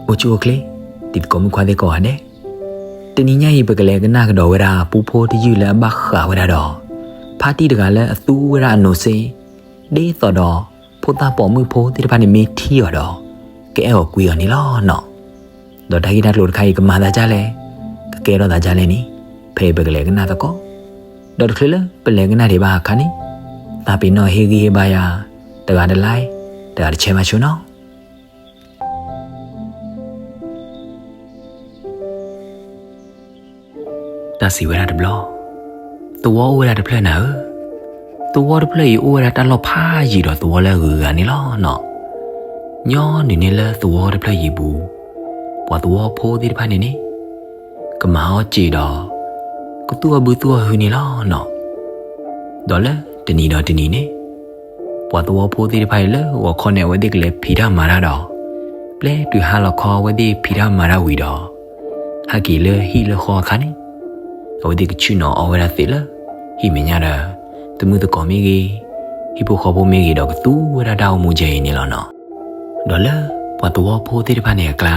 အိၣ်ဆူၣ်အိၣ်ချ့, တံၤသကိးမုၣ်ခွါသ့ၣ်ကိးဂၤဒဲး, တနံၤညါအံၤ ပကလဲၤကနၣ်ကဒီးဝဲဒၣ်ပူဖိတယုၢ်လၢအဘၣ်ဃးဝဲဒၣ်ဒီး ဖါတံၢ်တဂၤလၢအသူဝဲဒၣ်အနိးစ့ ဒ်သိးဒီး ဖိသၣ်ပိာ်မုၣ်ဖိသ့ၣ်တဖၣ်န့ၣ်မ့ၢ်ထံၣ်အီၤဒီး ကအဲၣ်အီၤကွံအီၤန့ၣ်လီၤနီၤ. ဒီးတၢ်ဂ့ၢ်တၢ်ကျိၤတခါအံၤ ကမၤသးဒ်လဲၣ်, ကကဲထီၣ်သးဒ်လဲၣ်န့ၣ် ဖဲအံၤပကလဲၤကနၣ်သကိး. ဒီးတချုးလၢပလဲၤကနၣ်ဒံးဘၣ်အခါန့ၣ် သးပ့ၤနီၣ်ဟ့ၣ်ဂံၢ်ဟ့ၣ်ဘါယၤ တဂၤတlike, တဂၤတshareမးဆိနီၤ. တၢ်စံးဝဲဒၣ်တဘျီ, သဝီအိၣ်ဝဲဒၣ်တဖျၢၣ်နၤဧၢ, သဝီတဖျၢၣ်အံၤအိၣ်ဝဲဒၣ်တၢ်လီၢ်ဖးယံၤဒီးသဝီလၢအဂုၤအဂၤန့ၣ်လီၤနီၤ. ညီနုၢ်န့ၣ်လၢသဝီတဖျၢၣ်အံၤအပူၤ, ပှၤသဝီဖိသ့ၣ်တဖၣ်န့ၣ်န့ၣ် ကမၤအီၣ်စ့ဒီး ကသူၣ်အီၣ်ဘုသူၣ်အီၣ်ဟုန့ၣ်လီၤနီၤ. ဒီးလၢတနံၤဒီးတနံၤန့ၣ် ပှၤသဝီဖိသ့ၣ်တဖၣ်အံၤလၢဂီၤခီန့ၣ် အဝဲသ့ၣ်ကလဲၤဖံးတၢ်မၤတၢ်ဒီး ပျဲတုၤဟါလီၤခီအဝဲသ့ၣ်ဖံးတၢ်မၤတၢ်ဝံၤဒီး ဟဲက့ၤလၢဟံၣ်လၢဃီအခါန့ၣ် အဝဲသ့ၣ်ကဆ့ၣ်နီၤအီၣ်ဝဲဒၣ်သ့ၣ်လၢ ဟံၣ်မဲာ်ညါဒီး သမုၣ်သကိးမ့ၢ်ဂ့ၤ, ဟံၣ်ဖိဃီဖိမ့ၢ်ဂ့ၤဒီးကသူဝဲဒၣ်တၢ်အိၣ်မူကဲအံၤန့ၣ်လီၤနီၤ. ဒီးလၢပှၤသဝီဖိသ့ၣ်တဖၣ်န့ၣ်အကျါ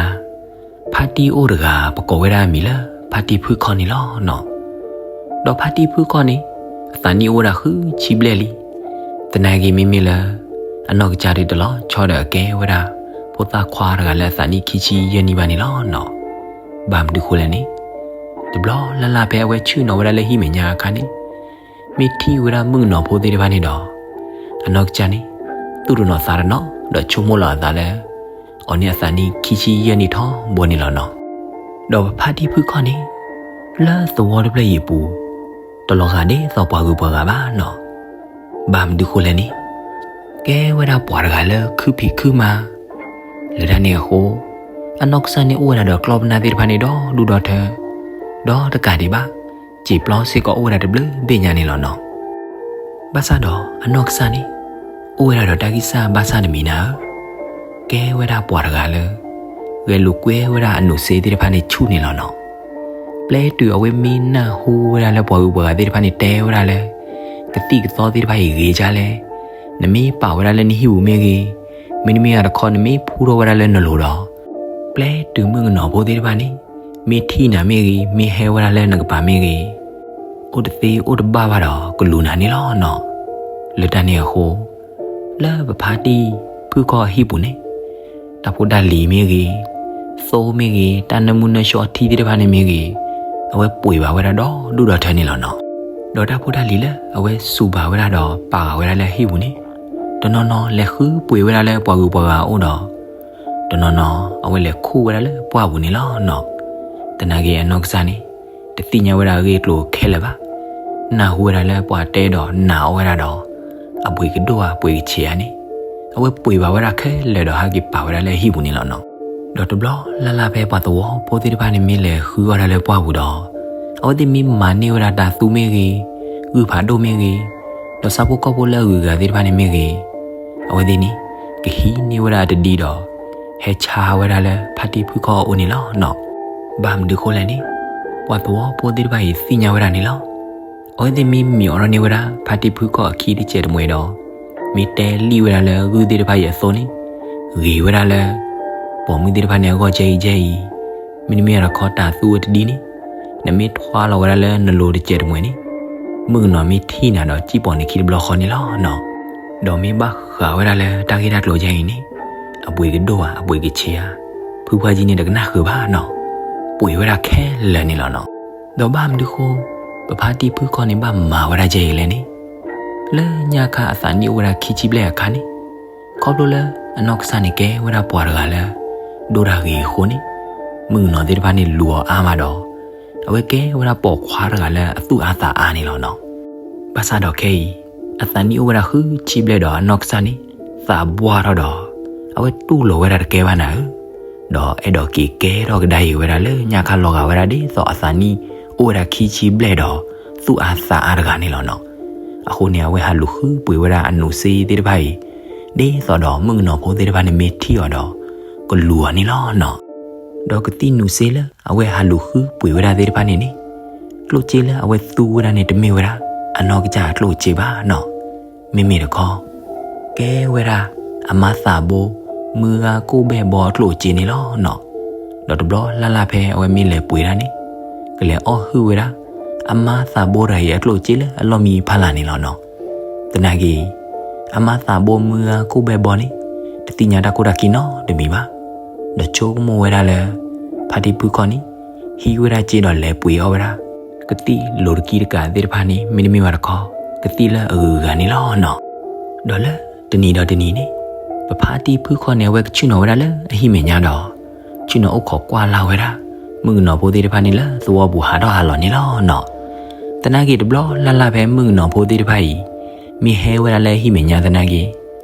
ဖါတံၢ်အိၣ်တဂၤ ပကိးဝဲဒၣ်အမံၤလၢ ဖါတံၢ်ဖုၣ်ခီၣ်န့ၣ်လီၤနီၤ. ဒီးဖါတံၢ်ဖုၣ်ခီၣ်န့ၣ် အသးနံၣ်အိၣ်ဝဲဒၣ်ဃုဆံဘျဲၣ်လံ. သနာ်က့မ့မ့ၢ်လၢ အနီၢ်ကစၢ်ဒၣ်တလီၤဆီဒီးအကဲဝဲဒၣ် ဖိသၣ်ခွါတဂၤလၢအသးနံၣ်ခံဆံယဲၢ်နံၣ်ဘၣ်န့ၣ်လီၤနီၤ. ဘၣ်မနုၤဃိလဲၣ်န့ၣ် တဘျီလၢ်လၢ်ဖဲအဝဲဆ့ၣ်နီၤဝဲဒၣ်လၢဟံၣ်မဲာ်ညါအခါန့ၣ် မ့ၢ်ထံၣ်ဝဲဒၣ်မုၣ်ကနီၤဖိသ့ၣ်တဖၣ်န့ၣ်ဒီး အနီၢ်ကစၢ်န့ၣ် သူၣ်တနီၤသးတနီၤ ဒီးဆိကမိၣ်လီၤအသးလၢ အီၤန့ၣ်အသးနံၣ်ခံဆံယဲၢ်နံၣ်ထီဘိန့ၣ်လီၤနီၤ. ဒီးပဖါတံၢ်ဖုၣ်ခီၣ်န့ၣ် လၢသဝီတဖျၢၣ်အံၤအပူၤ တလီၤဂာ်ဒ်သိးပှၤဂုၤပှၤဂၤဘၣ်နီၤ. ဘၣ်မနုၤဃိလဲၣ်န့ၣ် ကဲဝဲဒၣ်ပှၤတဂၤလၢခုဖံးခုမၤ လၢတၢ်န့ၣ်အဃိ အနီၢ်ကစၢ်န့ၣ်အိၣ်ဝဲဒၣ်ဒီးကျီၢ်ပနၢ်သ့ၣ်တဖၣ်န့ၣ်ဒီဒူၣ်ဒီထၢ ဒီးတကးဒံးဘၣ် စံာ်ပျီစ့ၢ်ကီးအိၣ်ဝဲဒၣ်တဘျုးဘ့ၣ်ညါန့ၣ်လီၤနီၤ. ဘၣ်ဆၣ်ဒီးအနီၢ်ကစၢ်န့ၣ် အိၣ်ဝဲဒၣ်ဒီးတၢ်ဂံၢ်စၢ်ဘါစၢ်တမံၤနၤဧၢ, ကဲဝဲဒၣ်ပှၤတဂၤလၢ ဂဲၤလိာ်ကွဲဝဲဒၣ်အနိးစ့သ့ၣ်တဖၣ်န့ၣ်ဆူၣ်န့ၣ်လီၤနီၤ. ပျဲတုၤအဝဲမ့ၢ်နၢ်ဟူဝဲဒၣ်လၢပှၤဂုၤပှၤဂၤသ့ၣ်တဖၣ်န့ၣ်တဲဝဲဒၣ်လၢ ကသံၣ်ကသီသ့ၣ်တဖၣ်အံၤဂ့ၤဒ်လဲၣ်, နမ့ၢ်ပာ်ဝဲဒၣ်လၢနဟံၣ်ပူၤမ့ၢ်ဂ့ၤ, မ့တမ့ၢ်တခီနမ့ၢ်ဖူထီၣ်ဝဲဒၣ်လၢနလိၤဒီး ပျဲတုၤမုၣ်ကနီၤဖိသ့ၣ်တဖၣ်န့ၣ် မ့ၢ်ထံၣ်နၤမ့ၢ်ဂ့ၤ, မ့ၢ်ဟဲဝဲဒၣ်လၢနကပၤမ့ၢ်ဂ့ၤ, အိၣ်တသ့အိၣ်တဘၣ်ဘၣ်ဒီးကလူၤနၤန့ၣ်လီၤနီၤ. လၢတၢ်န့ၣ်အဃိ လၢပဖါတံၢ်ဖုၣ်ခီၣ်အဟံၣ်ပူၤန့ၣ် တၢ်ဖိတၢ်လံၤမ့ၢ်ဂ့ၤ, သိမ့ၢ်ဂ့ၤ, တၢ်နၢမူနၢဆှီထံသ့ၣ်တဖၣ်န့ၣ်မ့ၢ်ဂ့ၤ, အဝဲပှ့ၤဘၣ်ဝဲဒၣ်ဒီဒူၣ်ဒီထၢန့ၣ်လီၤနီၤ. ဒီးတၢ်ဖိတၢ်လံၤလၢအဝဲစူးဘၣ်ဝဲဒၣ်ဒီးပာ်ဃာ်ဝဲဒၣ်လၢအဟံၣ်ပူၤန့ၣ် တနီၤနီၤလဲၤဃုပှ့ၤဝဲဒၣ်လၢပှၤဂုၤပှၤဂၤအအိၣ်ဒီး တနီၤနီၤအဝဲလဲၤခူၣ်ဝဲဒၣ်လၢပှၢ်ပူၤန့ၣ်လီၤနီၤ. သနာ်က့အနီၢ်ကစၢ်န့ၣ် တသ့ၣ်ညါဝဲဒၣ်အဂ့ၢ်အကျိၤခဲလၢာ်ဘၣ်. နၢ်ဟူဝဲဒၣ်လၢပှၤတဲဒီးနာ်အီၤဝဲဒၣ်ဒီး အဘှံးကဒိၣ်ဧါ ပှ့ၤကဆံးဧါန့ၣ် အဝဲပှ့ၤဘၣ်ဝဲဒၣ်ခဲလၢာ်ဒီးဟဲက့ၤပာ်ဝဲဒၣ်လၢအဟံၣ်ပူၤန့ၣ်လီၤနီၤ. ဒီးတဘျီလၢ်လၢ်ဖဲပှၤသဝီဖိသ့ၣ်တဖၣ်န့ၣ်မ့ၢ်လဲၤဃုအီၣ်ဒၣ်လၢပှၢ်ပူၤဒီး အဝဲသ့ၣ်မ့ၢ်မၤန့ၢ်ဝဲဒၣ်တၤသူမ့ၢ်ဂ့ၤ, ဂုၢ်ဖးဒိၣ်မ့ၢ်ဂ့ၤ, ဒီးဆၣ်ဖိကီၢ်ဖိလၢအဂုၤအဂၤသ့ၣ်တဖၣ်န့ၣ်မ့ၢ်ဂ့ၤ, အဝဲသ့ၣ်န့ၣ် ကဟံးန့ၢ်ဝဲဒၣ်အတဒံဒီး ဟဲဆါဝဲဒၣ်လၢဖါတံၢ်ဖုၣ်ခီၣ်အအိၣ်န့ၣ်လီၤနီၤ. ဘၣ်မနုၤဃိလဲၣ်န့ၣ် ပှၤသဝီဖိသ့ၣ်တဖၣ်အံၤသ့ၣ်ညါဝဲဒၣ်န့ၣ်လီၤ. အဝဲသ့ၣ်မ့ၢ်မံၤအိးထီၣ်န့ၢ်ဝဲဒၣ်ဖါတံၢ်ဖုၣ်ခီၣ်အခံတစဲးတမှဲၤဒီး မ့ၢ်တဲလံာ်ဝဲဒၣ်လၢဂုၢ်သ့ၣ်တဖၣ်အံၤအသိးန့ၣ် ဂ့ၤဝဲဒၣ်လၢ ပိာ်မုၣ်သ့ၣ်တဖၣ်န့ၣ်အဂီၢ်ကဲအံၤကဲအံၤ, မ့တမ့ၢ်တခီတၤသူအတဒံန့ၣ် နမ့ၢ်ထွါလီၤဝဲဒၣ်လၢနလိၤတစဲးတမှဲၤန့ၣ် မုၣ်ကနီၤမ့ၢ်ထံၣ်နၤဒီးစံၣ်ပိာ်နခံတဘျီဃီန့ၣ်လီၤနီၤ. ဒီးမ့ၢ်ဘၣ်ဃးဝဲဒၣ်လၢတၢ်ဂ့ၢ်တၢ်ကျိၤကဲအံၤန့ၣ် အဘှံးကဒိၣ်ဧါ အဘှံးကဆံးဧါ, ဖုဖှၢ်ကံန့ၣ်တကနၣ်ဃုာ်ဘၣ်နီၤ, ပှ့ၤဝဲဒၣ်ခဲလၢာ်န့ၣ်လီၤနီၤ. ဒီးဘၣ်မနုၤဃိ ပဖါတံၢ်ဖုၣ်ခီၣ်န့ၣ်ဘၣ်မၤဝဲဒၣ်ကဲအံၤလဲၣ်န့ၣ် လၢညါခါအသးနံၣ်အိၣ်ဝဲဒၣ်ခံဆံဘျဲၣ်အခါန့ၣ် ခီဖျိလၢအနီၢ်ကစၢ်န့ၣ်ကဲဝဲဒၣ်ပှၤတဂၤလၢ ဒိၣ်တၢ်ဂ့ၤအဃိန့ၣ် မုၣ်ကနီၤသ့ၣ်တဖၣ်န့ၣ်လူၤအီၤအါမးဒီး အဝဲကဲဝဲဒၣ်ပိာ်ခွါတဂၤလၢအသူၣ်အါသးအါန့ၣ်လီၤနီၤ. ဘၣ်ဆၣ်ဒီးခဲအံၤ အသးနံၣ်အိၣ်ဝဲဒၣ်ဃုဆံဘျဲၣ်ဒီးအနီၢ်ကစၢ်န့ၣ် သးဘှၢ်ထီၣ်ဒီး အဝဲတူၢ်လိာ်ဝဲဒၣ်တကဲဘၣ်နၤဧၢ, ဒီးအဲၣ်ဒိးက့ၤကဲထီၣ်ကဒါအံၤဝဲဒၣ်လၢညါခါလီၤဂာ်ဝဲဒၣ်ဒ်သိးအသးနံၣ်အိၣ်ဝဲဒၣ်ခံဆံဘျဲၣ်ဒီး သူၣ်အါသးအါတဂၤန့ၣ်လီၤနီၤ. အဃိန့ၣ် အဝဲဟးလူၤဃုပှ့ၤဝဲဒၣ်အနုးစ့သ့ၣ်တဖၣ်အံၤ ဒ်သိးဒီးမုၣ်ကနီၤဖိသ့ၣ်တဖၣ်န့ၣ်မ့ၢ်ထံၣ်အီၤဒီး ကလူၤအီၤန့ၣ်လီၤနီၤ. ဒီးကသံၣ်နုးစ့လၢအဝဲဟးလူၤဃုပှ့ၤဝဲဒၣ်သ့ၣ်တဖၣ်န့ၣ်န့ၣ် ကျိၣ်စ့လၢအဝဲသူဝဲဒၣ်န့ၣ်တမ့ၢ်ဝဲဒၣ် အနီၢ်ကစၢ်အကျိၣ်စ့ဘၣ်နီၤ. မ့မ့ၢ်တခီ ကဲဝဲဒၣ် အမါသးဘိ မုၢ်ဂၤကိၣ်ဘဲ�ၣ်ဘီအကျိၣ်စ့န့ၣ်လီၤနီၤ. ဒီးတဘျီလၢ်လၢ်ဖဲအဝဲမ့ၢ်လဲၤပှ့ၤတၢ်န့ၣ် ကလဲၤအီၣ်ဟုၣ်ဝဲဒၣ် အမါသးဘိတဂၤအံၤအကျိၣ်စ့လၢအလီၢ်မံဖီလာ်န့ၣ်လီၤနီၤ. သနာ်က့ အမါသးဘိမုၢ်ဂၤကိၣ်ဘဲဘီန့ၣ် တသ့ၣ်ညါတၢ်ကိၢ်တၢ်ခံနီတမံၤဘၣ်. ဒီးဆိကမိၣ်ဝဲဒၣ်လၢ ဖါတံၢ်ဖုၣ်ခီၣ်န့ၣ် ဟံးဝဲဒၣ်စ့ဒီးလဲၤပှ့ၤအီၣ်ဝဲဒၣ် ကသံၣ်လိၤတကံတကးသ့ၣ်တဖၣ်န့ၣ် မ့တမ့ၢ်ဘၣ်တခီ ကသံၣ်လၢအဂုၤအဂၤန့ၣ်လီၤနီၤ. ဒီးလၢတနံၤဒီးတနံၤန့ၣ် ပဖါတံၢ်ဖုၣ်ခီၣ်န့ၣ် အဝဲကဆ့ၣ်နီၤဝဲဒၣ်လၢအဟံၣ်မဲာ်ညါဒီး ဆ့ၣ်နီၤအိၣ်ခိးကွၢ်လၢ်ဝဲဒၣ် မုၣ်ကနီၤဖိသ့ၣ်တဖၣ်န့ၣ်လၢသဝီပူၤဟးထီၣ်ဟးလီၤန့ၣ်လီၤနီၤ. သနာ်က့တဘျီလၢ်လၢ်ဖဲမုၣ်ကနီၤဖိသ့ၣ်တဖၣ်အံၤ မ့ၢ်ဟဲဝဲဒၣ်လၢဟံၣ်မဲာ်ညါသနာ်က့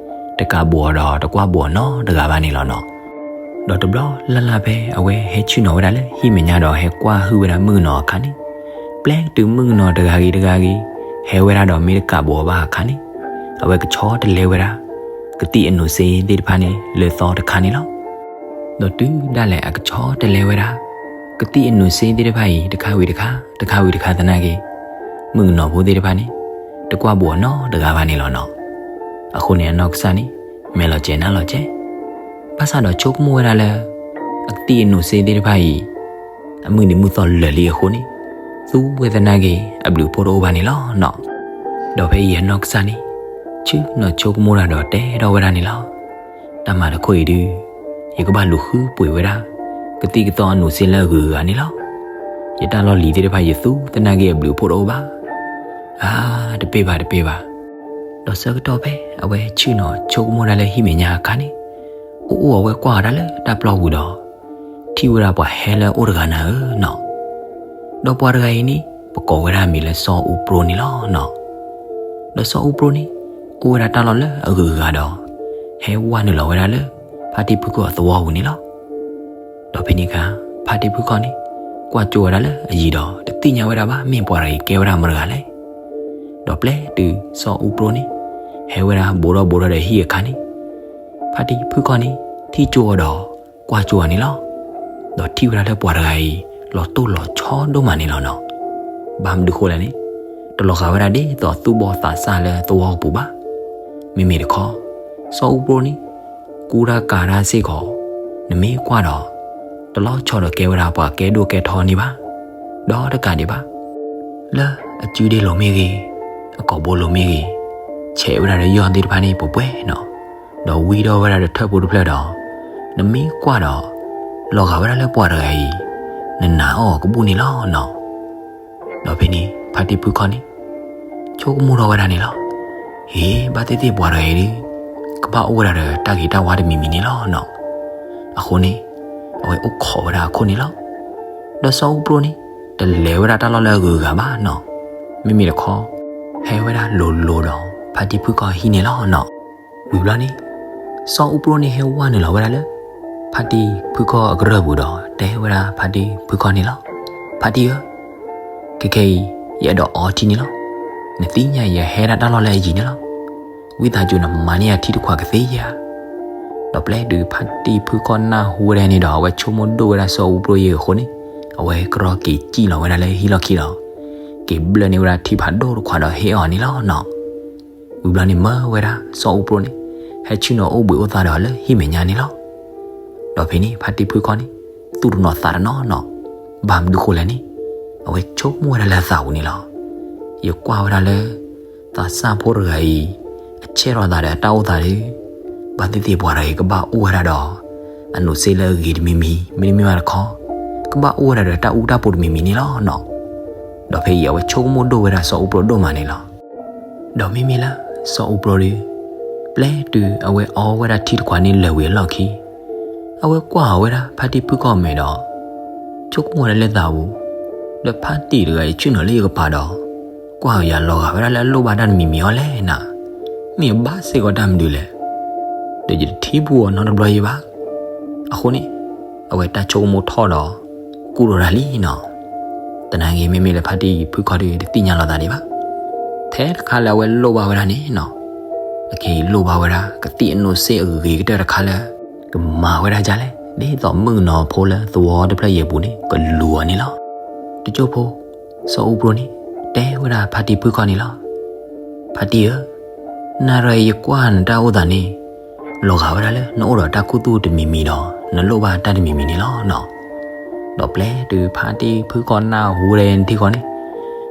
တကးဘူးအီၤဒီးတကွၢ်ဘူးအီၤနီတဂၤဘၣ်န့ၣ်လီၤနီၤ. ဒီးတဘျီလၢ်လၢ်ဖဲအဝဲဟဲဆ့ၣ်နီၤဝဲဒၣ်လၢဟံၣ်မဲာ်ညါဒီးဟဲကွၢ်ဟုၣ်ဝဲဒၣ်မုၣ်ကနီၤအခါန့ၣ် ပျဲတုၤမုၣ်ကနီၤတဂၤဂ့ၤတဂၤဂ့ၤ ဟဲဝဲဒၣ်ဒီးမ့ၢ်တကးဘူးအီၤဘၣ်အခါန့ၣ် အဝဲကဆီတလဲဝဲဒၣ် ကသံၣ်အနိးစ့သ့ၣ်တဖၣ်န့ၣ် လၢသီတခါန့ၣ်လီၤ. ဒီးတုၤဒၣ်လဲာ်အကဆီတလဲဝဲဒၣ် ကသံၣ်အနိးစ့သ့ၣ်တဖၣ်အံၤ တခါဝံၤတခါ တခါဝံၤတခါသနာ်က့ မုၣ်ကနီၤဖိသ့ၣ်တဖၣ်န့ၣ် တကွၢ်ဘူးအီၤနီတဂၤဘၣ်န့ၣ်လီၤနီၤ. အဃိန့ၣ်အနီၢ်ကစၢ်န့ၣ် မဲာ်လီၤစဲၤနါလီၤစဲၤ ဘၣ်ဆၣ်ဒီးဆိကမိၣ်ဝဲဒၣ်လၢ အကသံၣ်အနိးစ့သ့ၣ်တဖၣ်အံၤ အမုၢ်နံၤမုၢ်သီလၢာ်လံအဃိန့ၣ် သူဝဲသနာ်က့ အဘျုးအဖှိၣ်တအိၣ်ဘၣ်န့ၣ်လီၤနီၤ. ဒီးဖဲအံၤအနီၢ်ကစၢ်န့ၣ် ဆ့ၣ်နီၤဆိကမိၣ်တၢ်ဒီးတဲထီၣ်ဝဲဒၣ်န့ၣ်လီၤ. တၢ်မၤတခီအံၤဒုး ယကဘၣ်လူၤဃုပှ့ၤဝဲဒၣ် ကသံၣ်ကသီအနိးစ့လၢအဂုၤအဂၤန့ၣ်လီၤ. ယတၢ်လီၢ်လံၤသ့ၣ်တဖၣ်ယသူသနာ်က့အဘျုးအဖှိၣ်တအိၣ်ဘၣ်. အါ, တပ့ၢ်ဘၣ်တပ့ၢ်ဘၣ်. ဒီးဆၢကတီၢ်ဖဲအဝဲဆ့ၣ်နီၤဆိကမိၣ်တၢ်လၢဟံၣ်မဲာ်ညါအခါန့ၣ် အိၣ်အိၣ်အဝဲကွၢ်အီၤဒၣ်လၢတၢ်ပျီပူၤဒီး ထံၣ်ဝဲဒၣ်ပှၤဟဲလၢအအိၣ်တဂၤနၤဧၢနီၤ. ဒီးပှၤတဂၤအံၤန့ၣ် ပကိးဝဲဒၣ်မံၤလၢစီၤအူပြိန့ၣ်လီၤနီၤ. ဒီးစီၤအူပြိန့ၣ် အိၣ်ဝဲဒၣ်တၢ်လီၢ်လၢအဂုၤအဂၤဒီး ဟဲဝဲနုာ်လီၤဝဲဒၣ်လၢ ဖါတံၢ်ဖုၣ်ခီၣ်အသဝီပူၤန့ၣ်လီၤ. ဒီးဖဲန့ၣ်အခါ ဖါတံၢ်ဖုၣ်ခီၣ်န့ၣ် ကွၢ်ကၠိဝဲဒၣ်လၢအယံၤဒီး တသ့ၣ်ညါဝဲဒၣ်ဘၣ် မ့ၢ်ပှၤတဂၤအံၤကဲဝဲဒၣ်မတၤတဂၤလဲၣ်. ဒီးပျဲတုၤစီၤအူပြိန့ၣ် ဟဲဝဲဒၣ်ဘူးထီၣ်ဘူးထီၣ်ဒီးဟံၣ်အခါန့ၣ် ဖါတံၢ်ဖုၣ်ခီၣ်န့ၣ် ထံၣ်ကၠိအီၤဒီး ကွၢ်ကၠိအီၤန့ၣ်လီၤ. ဒီးထံၣ်ဝဲဒၣ်လၢပှၤတဂၤအံၤ လီၤတိၢ်လီၤဆီဒိၣ်မးန့ၣ်လီၤနီၤ. ဘၣ်မနုၤဃိလဲၣ်န့ၣ် တလီၤဂာ်ဝဲဒၣ်ဒ်သိးသူၣ်ဘီၣ်သးစၢ်လၢသဝီပူၤဘၣ်. မ့မ့ၢ်တခီ စီၤအူပြိန့ၣ် ကူတၢ်ကၤတၢ်စ့ၢ်ကီး နမ့ၢ်ကွၢ်ဒီး တလီၤဆီဒီးကဲဝဲဒၣ်ပှၤကဲဒိၣ်ကဲထီန့ၣ်ဘၣ်. ဒီးတကးဒံးဘၣ် လၢအစုဒ့လိၤမ့ၢ်ဂ့ၤ, အကိာ်ဘိလိၤမ့ၢ်ဂ့ၤ, ဆဲးဝဲဒၣ်ဒီးယီၢ်သ့ၣ်တဖၣ်န့ၣ်ပှဲၤပှဲၤနီၤ, ဒီးဝံထီၣ်ဝဲဒၣ်ဒီးထၢၣ်ဖိတဖျၢၣ်ဒီး နမ့ၢ်ကွၢ်ဒီး လီၤဂာ်ဝဲဒၣ်လၢပှၤတဂၤအံၤ နနာ်အီၤကဘူၣ်န့ၣ်လီၤနီၤ. ဒီးဖဲန့ၣ် ဖါတံၢ်ဖုၣ်ခီၣ်န့ၣ် ဆိကမိၣ်ထီၣ်ဝဲဒၣ်န့ၣ်လီၤ. ဟ့ၣ် ဘၣ်သ့ၣ်သ့ၣ်ပှၤတဂၤအံၤဒုး ကဘၣ်အိၣ်ဝဲဒၣ်ဒီးတၢ်ဂ့ၤတၢ်ဝါတမံၤမံၤန့ၣ်လီၤနီၤ. အဃိန့ၣ် အဝဲအိၣ်ခိးဝဲဒၣ်အခိၣ်န့ၣ်လီၤ. ဒီးစီၤအူပြိန့ၣ် တလဲၤဝဲဒၣ်တၢ်လီၢ်လၢအဂုၤအဂၤဘၣ်နီၤ. မ့မ့ၢ်တခီ ဟဲဝဲဒၣ်လိၤလိၤဒီး ဖါတံၢ်ဖုၣ်ခီၣ်ဟံၣ်န့ၣ်လီၤနီၤ. ဝံၤဘျီန့ၣ် စီၤအူပြိန့ၣ်ဟဲဝဲနုာ်လီၤဝဲဒၣ်လၢ ဖါတံၢ်ဖုၣ်ခီၣ်အကရၢၢ်ပူၤဒီး တဲဝဲဒၣ်ဖါတံၢ်ဖုၣ်ခီၣ်န့ၣ်လီၤ. ဖါတံၢ်ဧၢ, ခဲခဲအံၤ ယအဲၣ်ဒိးအီထံန့ၣ်လီၤ. နသ့ၣ်ညါယဟဲဒၣ်တၢ်လီၢ်လၢအယံၤန့ၣ်လီၤ. ဝံသးစူၤနမၤန့ၢ်ယၤထံတခွးကသ့ဧါ. ဒီးပျဲတုၤဖါတံၢ်ဖုၣ်ခီၣ်နၢ်ဟူဝဲဒၣ်န့ၣ်ဒီး အဝဲဆိကမိၣ်ဒိၣ်ဝဲဒၣ်စီၤအူပြိယံၤအဃိန့ၣ် အဝဲကရီက့ၤစံၣ်လီၤဝဲဒၣ်လၢဟံၣ်လီၢ်ခံဒီး က့ၤဘျၢၣ်န့ၢ်ဝဲဒၣ်ထံဖးဒိၣ်တခွးဒီးဟ့ၣ်အီၤန့ၣ်လီၤနီၤ. ဝံၤဘျီန့ၣ် မၢဝဲဒၣ်စီၤအူပြိန့ၣ် ဟဲဆ့ၣ်နီၤအိၣ်ဘှံးအိၣ်သါဒီးလၢဟံၣ်မဲာ်ညါန့ၣ်လီၤ. ဒီးဖဲန့ၣ် ဖါတံၢ်ဖုၣ်ခီၣ်န့ၣ် သူၣ်တနီၤသးတနီၤနီၤ, ဘၣ်မနုၤဃိလဲၣ်န့ၣ် အဝဲဆိကမိၣ်ဝဲဒၣ်လၢအသးပူၤန့ၣ်လီၤ. ယကွၢ်ဝဲဒၣ်လၢ သးစၢ်ဖိတဂၤအံၤ အဆဲးထီၣ်သးဒီးအတၢ်အိၣ်သးဒီး ဘၣ်သ့ၣ်သ့ၣ်ပှၤတဂၤအံၤကဘၣ်အိၣ်ဝဲဒၣ်ဒီး အနိးစ့လၢအဂ့ၤတမံၤမံၤ မ့တမ့ၢ်ဘၣ်တခီ ကဘၣ်အိၣ်ဝဲဒၣ်ဒီးတၢ်အူတၢ်ပူၤတမံၤမံၤန့ၣ်လီၤနီၤ. ဒီးဖဲအံၤအဝဲဆိကမိၣ်ဒိၣ်ဝဲဒၣ်စီၤအူပြိဒိၣ်မးန့ၣ်လီၤ. ဒီးမ့မ့ၢ်လၢ စီၤအူပြိဒီး ပျဲတုၤအဝဲအီဝဲဒၣ်ထံတခွးန့ၣ်လၢာ်ဝံၤအလီၢ်ခံ အဝဲကွၢ်အီၤဝဲဒၣ်ဖါတံၢ်ဖုၣ်ခီၣ်မဲာ်ဒီး ဆိကမိၣ်ဝဲဒၣ်လၢသးပူၤ ဒီးဖါတံၢ်တဂၤအံၤဆ့ၣ်နီၤလၢယကပၤဒီး ကွၢ်အီၤယၤလီၤဂာ်ဝဲဒၣ်လၢအလိၣ်ဘၣ်တၢ်တမံၤမံၤအီၤလဲၣ်နၤ, မ့ၢ်အဘၣ်စ့ၢ်ကီးတၢ်မနုၤလဲၣ်, ဒီးယတထံၣ်ဘူၣ်အီၤနီတဘျီယံၤဘၣ်. အဃိန့ၣ် အဝဲတၢ်ဆိကမိၣ်ထီၣ်ဒီး ကူၣ်ထီၣ်တၢ်လံနီၤ. သနာ်က့မ့မ့ၢ်လၢဖါတံၢ်ဖုၣ်ခီၣ်ဒီးတသ့ၣ်ညါလီၤသးဒံးဘၣ်. ထဲတခါလၢအဝဲလိၣ်ဘၣ်ဝဲဒၣ်န့ၣ်နီၤ, အခဲအံၤလိၣ်ဘၣ်ဝဲဒၣ် ကသံၣ်အနိးစ့အဂ့ၤကတၢၢ်တခါလၢ ကမၤဝဲဒၣ်ဒ်လဲၣ် ဒ်သိးမုၣ်ကနီၤဖိလၢသဝီတဖျၢၣ်ယဲၢ်ပူၤန့ၣ် ကလူၤအီၤန့ၣ်လီၤ. တကၠိၢ်ဖိ စီၤအူပြိန့ၣ် တဲဝဲဒၣ်ဖါတံၢ်ဖုၣ်ခီၣ်န့ၣ်လီၤ. ဖါတံၢ်ဧၢ, နၤရၤယကွၢ်နတၢ်အိၣ်သးန့ၣ် လီၤဂာ်ဝဲဒၣ်လၢနအိၣ်ဒီးတၢ်ခူသူၣ်တမံၤမံၤဒီး နလိၣ်ဘၣ်တၢ်တမံၤမံၤန့ၣ်လီၤနီၤ. ဒီးပျဲတုၤဖါတံၢ်ဖုခီၣ်နၢ်ဟူဝဲဒၣ်ယဲန့ၣ်ထံဃီန့ၣ်,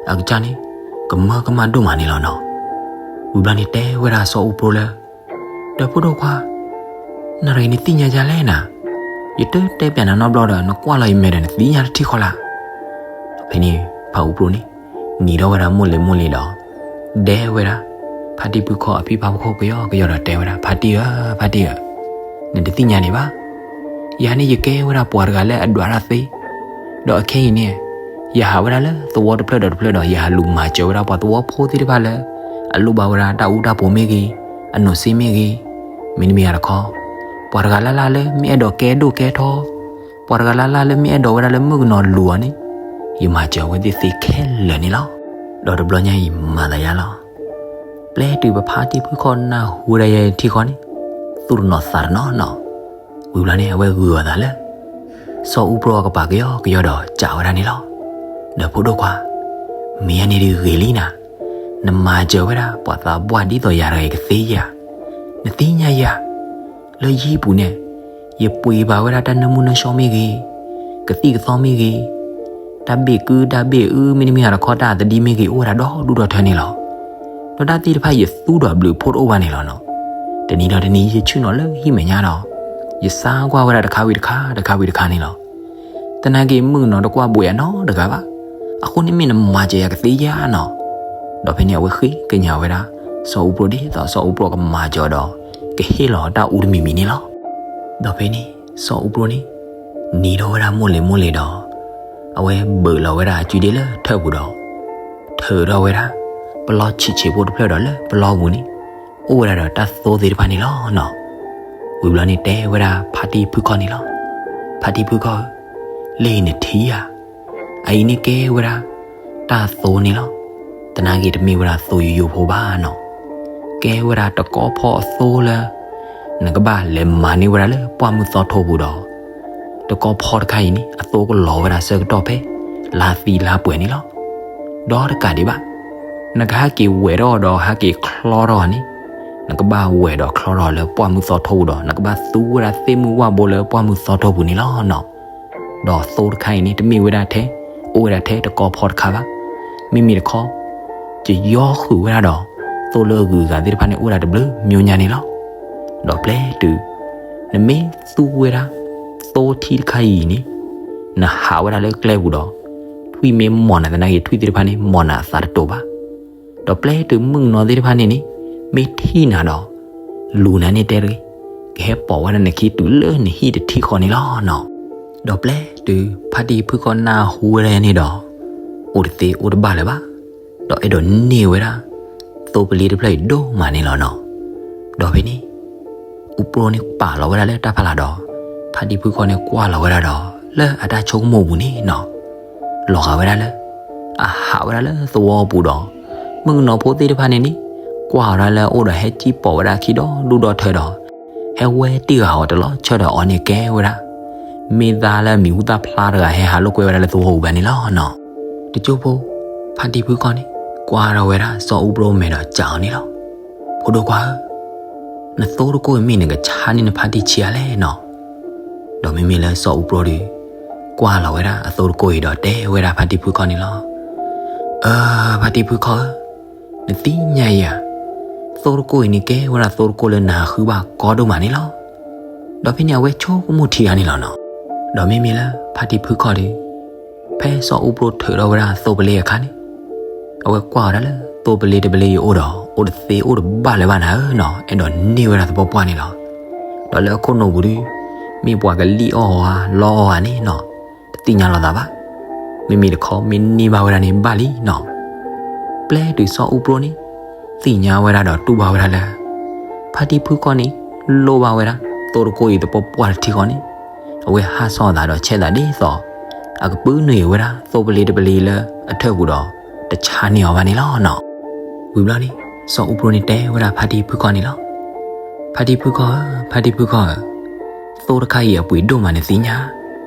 အကစၢ်န့ၣ် ကမၢကမၣ်ဒိၣ်မးန့ၣ်လီၤနီၤ. ဝံၤဘျီန့ၣ်တဲဝဲဒၣ်စီၤအူပြိလၢ, ဒီးဖိဒိၣ်ခွါ, နရ့နသ့ၣ်ညါယၤလဲၣ်နၤ, ယတတဲပျးနၤနီတဘျီဒီး နကွၢ်လီၤယမဲာ်ဒီးနသ့ၣ်ညါတထံၣ်ဃီလၢ်. ဖဲန့ၣ် ဖါအူပြိန့ၣ် နံၤထီၣ်ဝဲဒၣ်မိၢ်လ့ၤမိၢ်လ့ၤဒီး ဒဲဝဲဒၣ် ဖါတံၢ်ဖုခီၣ်အဖံဖါဖုခီၣ်ကယီကယီဒီးတဲဝဲဒၣ်, ဖါတံၢ်ဧၢ, ဖါတံၢ်ဧၢ, နတသ့ၣ်ညါဒံးဘၣ်. ယၤန့ၣ်ယကဲဝဲဒၣ်ပှၤတဂၤလၢအဒွးတၢ်သ့, ဒီးအခဲအံၤန့ၣ် ယဟးဝဲဒၣ်လၢသဝီတဖျၢၣ်ဒီးတဖျၢၣ်ဒီး ယဟးလူၤမၤစၢၤဝဲဒၣ်ပှၤသဝီဖိသ့ၣ်တဖၣ်လၢ အလိၣ်ဘၣ်ဝဲဒၣ်တၢ်အူတၢ်ပီမ့ၢ်ဂ့ၤ, အနိးစ့မ့ၢ်ဂ့ၤ, မ့တမ့ၢ်တခီ, ပှၤတဂၤလၢ်လၢ်လၢမ့ၢ်အဲၣ်ဒိးကဲဒိၣ်ကဲထီ, ပှၤတဂၤလၢ်လၢ်လၢမ့ၢ်အဲၣ်ဒိးဝဲဒၣ်လၢမုၣ်ကနီၤလူၤအီၤန့ၣ်, ယမၤစၢၤဝဲသ့ၣ်သ့ခဲလၢာ်န့ၣ်လီၤ. ဒီးတဘျီညါအံၤမၤသးယါလီၤ. ပျဲတုၤပဖါတံၢ်ဖုခီၣ်နၢ်ဟူဝဲဒၣ်ယဲထံဃီန့ၣ်, သူၣ်တနီၤသးတနီၤနီၤ. ဝံၤဘျီန့ၣ် အဝဲဂုာ်အီၤသးလၢ စီၤအူပြိအကပၤကယီကယီဒီးစံးဝဲဒၣ်န့ၣ်လီၤ. ဒီးဖိဒိၣ်ခွါ, မ့ၢ်ယၤန့ၣ်ဒုးဂ့ၤလံနၤ, နမၤစၢၤဝဲဒၣ်ပှၤသးပှၢ်ဒ်သိးယၤတဂၤအံၤကသ့ဧါ, နသ့ၣ်ညါယၤ လၢယဟံၣ်ပူၤန့ၣ်, ယပှ့ၤဘၣ်ဝဲဒၣ်တၢ်နၢမူနၢဆှီမ့ၢ်ဂ့ၤ, ကသံၣ်ကသီမ့ၢ်ဂ့ၤ, တၢ်ဘ့ၣ်ကုတၢ်ဘ့ၣ်အုမ့တမ့ၢ်တခီတၢ်အသဒံမ့ၢ်ဂ့ၤ အိၣ်ဝဲဒၣ်ဒီဒူၣ်ဒီထၢန့ၣ်လီၤ. ဒီးတၢ်သ့ၣ်တဖၣ်ယသူဒီးဘျုးဖှိၣ်တအိၣ်ဘၣ်န့ၣ်လီၤနီၤ. တနံၤဒီးတနံၤယဆ့ၣ်နီၤလၢဟံၣ်မဲာ်ညါဒီး, ယဆါကွၢ်ဝဲဒၣ်တခါဝံၤတခါ တခါဝံၤတခါန့ၣ်လီၤ. သနာ်က့မုၣ်ကနီၤတကွၢ်ဘှံးယၤနီတဂၤဘၣ်. အဃိန့ၣ်မ့ၢ်နမၤစၢၤယၤကသ့ဧါနီၤ. ဒီးဖဲန့ၣ်အဝဲဃ့ကညးဝဲဒၣ် စီၤအူပြိဒ်သိးစီၤအူပြိကမၤစၢၤဒီး ကဟ့ၣ်လီၤတၢ်အူတမံၤမံၤန့ၣ်လီၤ. ဒီးဖဲန့ၣ် စီၤအူပြိန့ၣ် နံၤထီၣ်ဝဲဒၣ်မိၢ်လ့ၤမိၢ်လ့ၤဒီး အဝဲဘၢးလီၤဝဲဒၣ်အစုဒ့လၢထၢၣ်ပူၤဒီး ထုးထီၣ်ဝဲဒၣ် ပလီဆံးဆံးဖိတဖျၢၣ်ဒီးလၢပလီပူၤန့ၣ် အိၣ်ဝဲဒၣ်ဒီးတၢ်သိသ့ၣ်တဖၣ်န့ၣ်လီၤနီၤ. ဝံၤဘျီန့ၣ်တဲဝဲဒၣ်ဖါတံၢ်ဖုခီၣ်န့ၣ်လီၤ. ဖါတံၢ်ဖုခီၣ်ဧၢ, လၢအံၤနထံၣ်ဧါ, အအံၤန့ၣ်ကဲဝဲဒၣ် တၢ်သိန့ၣ်လီၤ. သနာ်က့တမ့ၢ်ဝဲဒၣ်သိယိယိဖိဘၣ်နီၤ. ကဲဝဲဒၣ်တကီဖီအသိလၢ နကဘၣ်လဲၤမၤန့ၢ်ဝဲဒၣ်လၢပှၢ်မုၢ်သီထိပူၤဒီး တကီဖီတခါအံၤန့ၣ် အသိကလီၤဝဲဒၣ်ဆၢကတီၢ်ဖဲ လါသံလါပှဲၤန့ၣ်လီၤ. ဒီးတကးဒံးဘၣ်, နကဟဲက့ၤဝဲၢ်ထီၣ်ဒီးဟဲက့ၤချီထီၣ်န့ၣ်, နကဘၣ်ဝဲၢ်ဒီးချီထီၣ်လၢပှၢ်မုၢ်သီထိပူၤဒီး နကဘၣ်သူဝဲဒၣ်သ့ၣ်မုၢ်ဝၣ်ဘိလၢပှၢ်မုၢ်သီထိပူၤန့ၣ်လီၤနီၤ. ဒီးသိတခါအံၤန့ၣ် တမ့ၢ်ဝဲဒၣ်ထဲ, အိၣ်ဝဲဒၣ်ထဲတကီဖီတခါဘၣ်. မ့မ့ၢ်တခီ ယယီဃုာ်ဝဲဒၣ်ဒီး သိလၢအဂုၤအဂၤသ့ၣ်တဖၣ်န့ၣ် အိၣ်ဝဲဒၣ်တဘျုးမျိၤညါန့ၣ်လီၤ. ဒီးပျဲတုၤ နမ့ၢ်သူဝဲဒၣ် သိထံတခါအံၤန့ၣ် နဟးဝဲဒၣ်လၢကျဲပူၤဒီး ထွံၣ်မ့ၢ်မီၢ်နၤသနာ်က့ ထွံၣ်သ့ၣ်တဖၣ်န့ၣ် မီၢ်နၤအသးတတိၤဘၣ်. ဒီးပျဲတုၤမုၣ်ကနီၤသ့ၣ်တဖၣ်န့ၣ်န့ၣ် မ့ၢ်ထံၣ်နၤဒီး လူၤနၤန့ၣ်တဲတဂ့ၤ, ကဟဲပိာ်ဝဲဒၣ်နခံတုၤလၢနဟံၣ်တထံၣ်ဃီန့ၣ်လီၤနီၤ. ဒီးပျဲတုၤဖါတံၢ်ဖုခီၣ်နၢ်ဟူဝဲဒၣ်န့ၣ်ဒီး အိၣ်တသ့အိၣ်တဘၣ်လၢၤဘၣ်. ဒီးအဲၣ်ဒိးန့ၢ်ဝဲဒၣ် သိပလ့တဖျၢၣ်အံၤဒိၣ်မးန့ၣ်လီၤနီၤ. ဒီးဖဲန့ၣ် အူပြိန့ၣ်ပာ်လီၤဝဲဒၣ်လၢတၢ်ဖးလၢ်ဒီး ဖါတံၢ်ဖုခီၣ်န့ၣ်ကွၢ်လီၤဝဲဒၣ်ဒီး လၢအတၢ်ဆိကမိၣ်ပူၤန့ၣ်နီၤ, လီၤဂာ်ဝဲဒၣ်လၢ အဟးဝဲဒၣ်လၢသဝီပူၤဒီး မုၣ်ကနီၤဖိသ့ၣ်တဖၣ်န့ၣ်န့ၣ် ကွၢ်အီၤဒၣ်လၢအအိၣ်ဒီးဟဲစံၣ်ပိာ်ဝဲဒၣ်ခံဒီဒူၣ်ဒီထၢဒီး ဟဲဝဲတံၢ်ဂၤအီၤတလီၤဆၢဒီးအီၤန့ၣ်ကဲဝဲဒၣ် မ့ၢ်သါလၢအမံၤဟူသၣ်ဖျါတဂၤဟဲဟးလိာ်ကွဲဝဲဒၣ်လၢသဝီပူၤဘၣ်န့ၣ်လီၤနီၤ. တကၠိဖိ ဖါတံၢ်ဖုခီၣ်န့ၣ် ကွၢ်ထီၣ်ဝဲဒၣ်စီၤအူပြိမဲာ်ဒီးစံးအီၤန့ၣ်လီၤ. ဖိဒိၣ်ခွါဧၢ, နသိတကိၢ်အံၤမ့ၢ်နကဆါန့ၢ်နဖါတံၢ်ဆံးအါလဲၣ်နီၤ. ဒီးမ့မ့ၢ်လၢစီၤအူပြိဒီး ကွၢ်လီၤဝဲဒၣ်အသိတကိၢ်အံၤဒီးတဲဝဲဒၣ်ဖါတံၢ်ဖုခီၣ်န့ၣ်လီၤ. အၢ ဖါတံၢ်ဖုခီၣ်ဧၢ, နသ့ၣ်ညါယၤ, သိတကိၢ်အံၤန့ၣ်ကဲဝဲဒၣ်သိတကိၢ်လၢနဃုဘၣ်ကီဒိၣ်မးန့ၣ်လီၤ. ဒီးဖဲန့ၣ်အဝဲဆိကမိၣ်ထံဂၤန့ၣ်လီၤနီၤ. ဒီးမ့မ့ၢ်လၢဖါတံၢ်ဖုခီၣ်ဒီး ဖဲစီၤအူပြိထုးထီၣ်ဝဲဒၣ်သိပလ့အခါန့ၣ် အဝဲကွၢ်အီၤဒၣ်လၢသိပလ့တပလ့အံၤအိၣ်ဒီး အိၣ်တသ့အိၣ်တဘၣ်လၢၤဘၣ်နၤဧၢနီၤ, အဲၣ်ဒိးန့ၢ်ဝဲဒၣ်သပှၢ်ပှၢ်န့ၣ်လီၤ. ဒီးလၢအခိၣ်နူာ်ပူၤဒီး မ့ၢ်ပှၤကလံၣ်အီၣ်ဧါ လီအီၣ်ဧါန့ၣ်နီၤ, တသ့ၣ်ညါလိာ်သးဘၣ်. မ့မ့ၢ်တခီမ့ၢ်န့ၢ်ဘၣ်ဝဲဒၣ်န့ၣ်ဘၣ်လံနီၤ. ပျဲတုၤစီၤအူပြိန့ၣ် သ့ၣ်ညါဝဲဒၣ်ဒီးတူၢ်ဘၣ်ဝဲဒၣ်လၢ ဖါတံၢ်ဖုခီၣ်န့ၣ် လိၣ်ဘၣ်ဝဲဒၣ် သိတကိၢ်အံၤသပှၢ်ပှၢ်တထံဃီန့ၣ် အဝဲဟးစီၣ်သးဒီးဆဲးသးဒ်သိး အကပုၢ်နုာ်ဝဲဒၣ်သိပလ့တပလ့လၢအထၢၣ်ပူၤဒီး တဆါန့ၢ်အီၤဘၣ်န့ၣ်လီၤနီၤ. ဝံၤဘျီန့ၣ် စီၤအူပြိန့ၣ်တဲဝဲဒၣ်ဖါတံၢ်ဖုခီၣ်န့ၣ်လီၤ. ဖါတံၢ်ဖုခီၣ်ဧၢ, ဖါတံၢ်ဖုခီၣ်ဧၢ, သိတခါအံၤအပှ့ၤဒိၣ်မးနသ့ၣ်ညါ,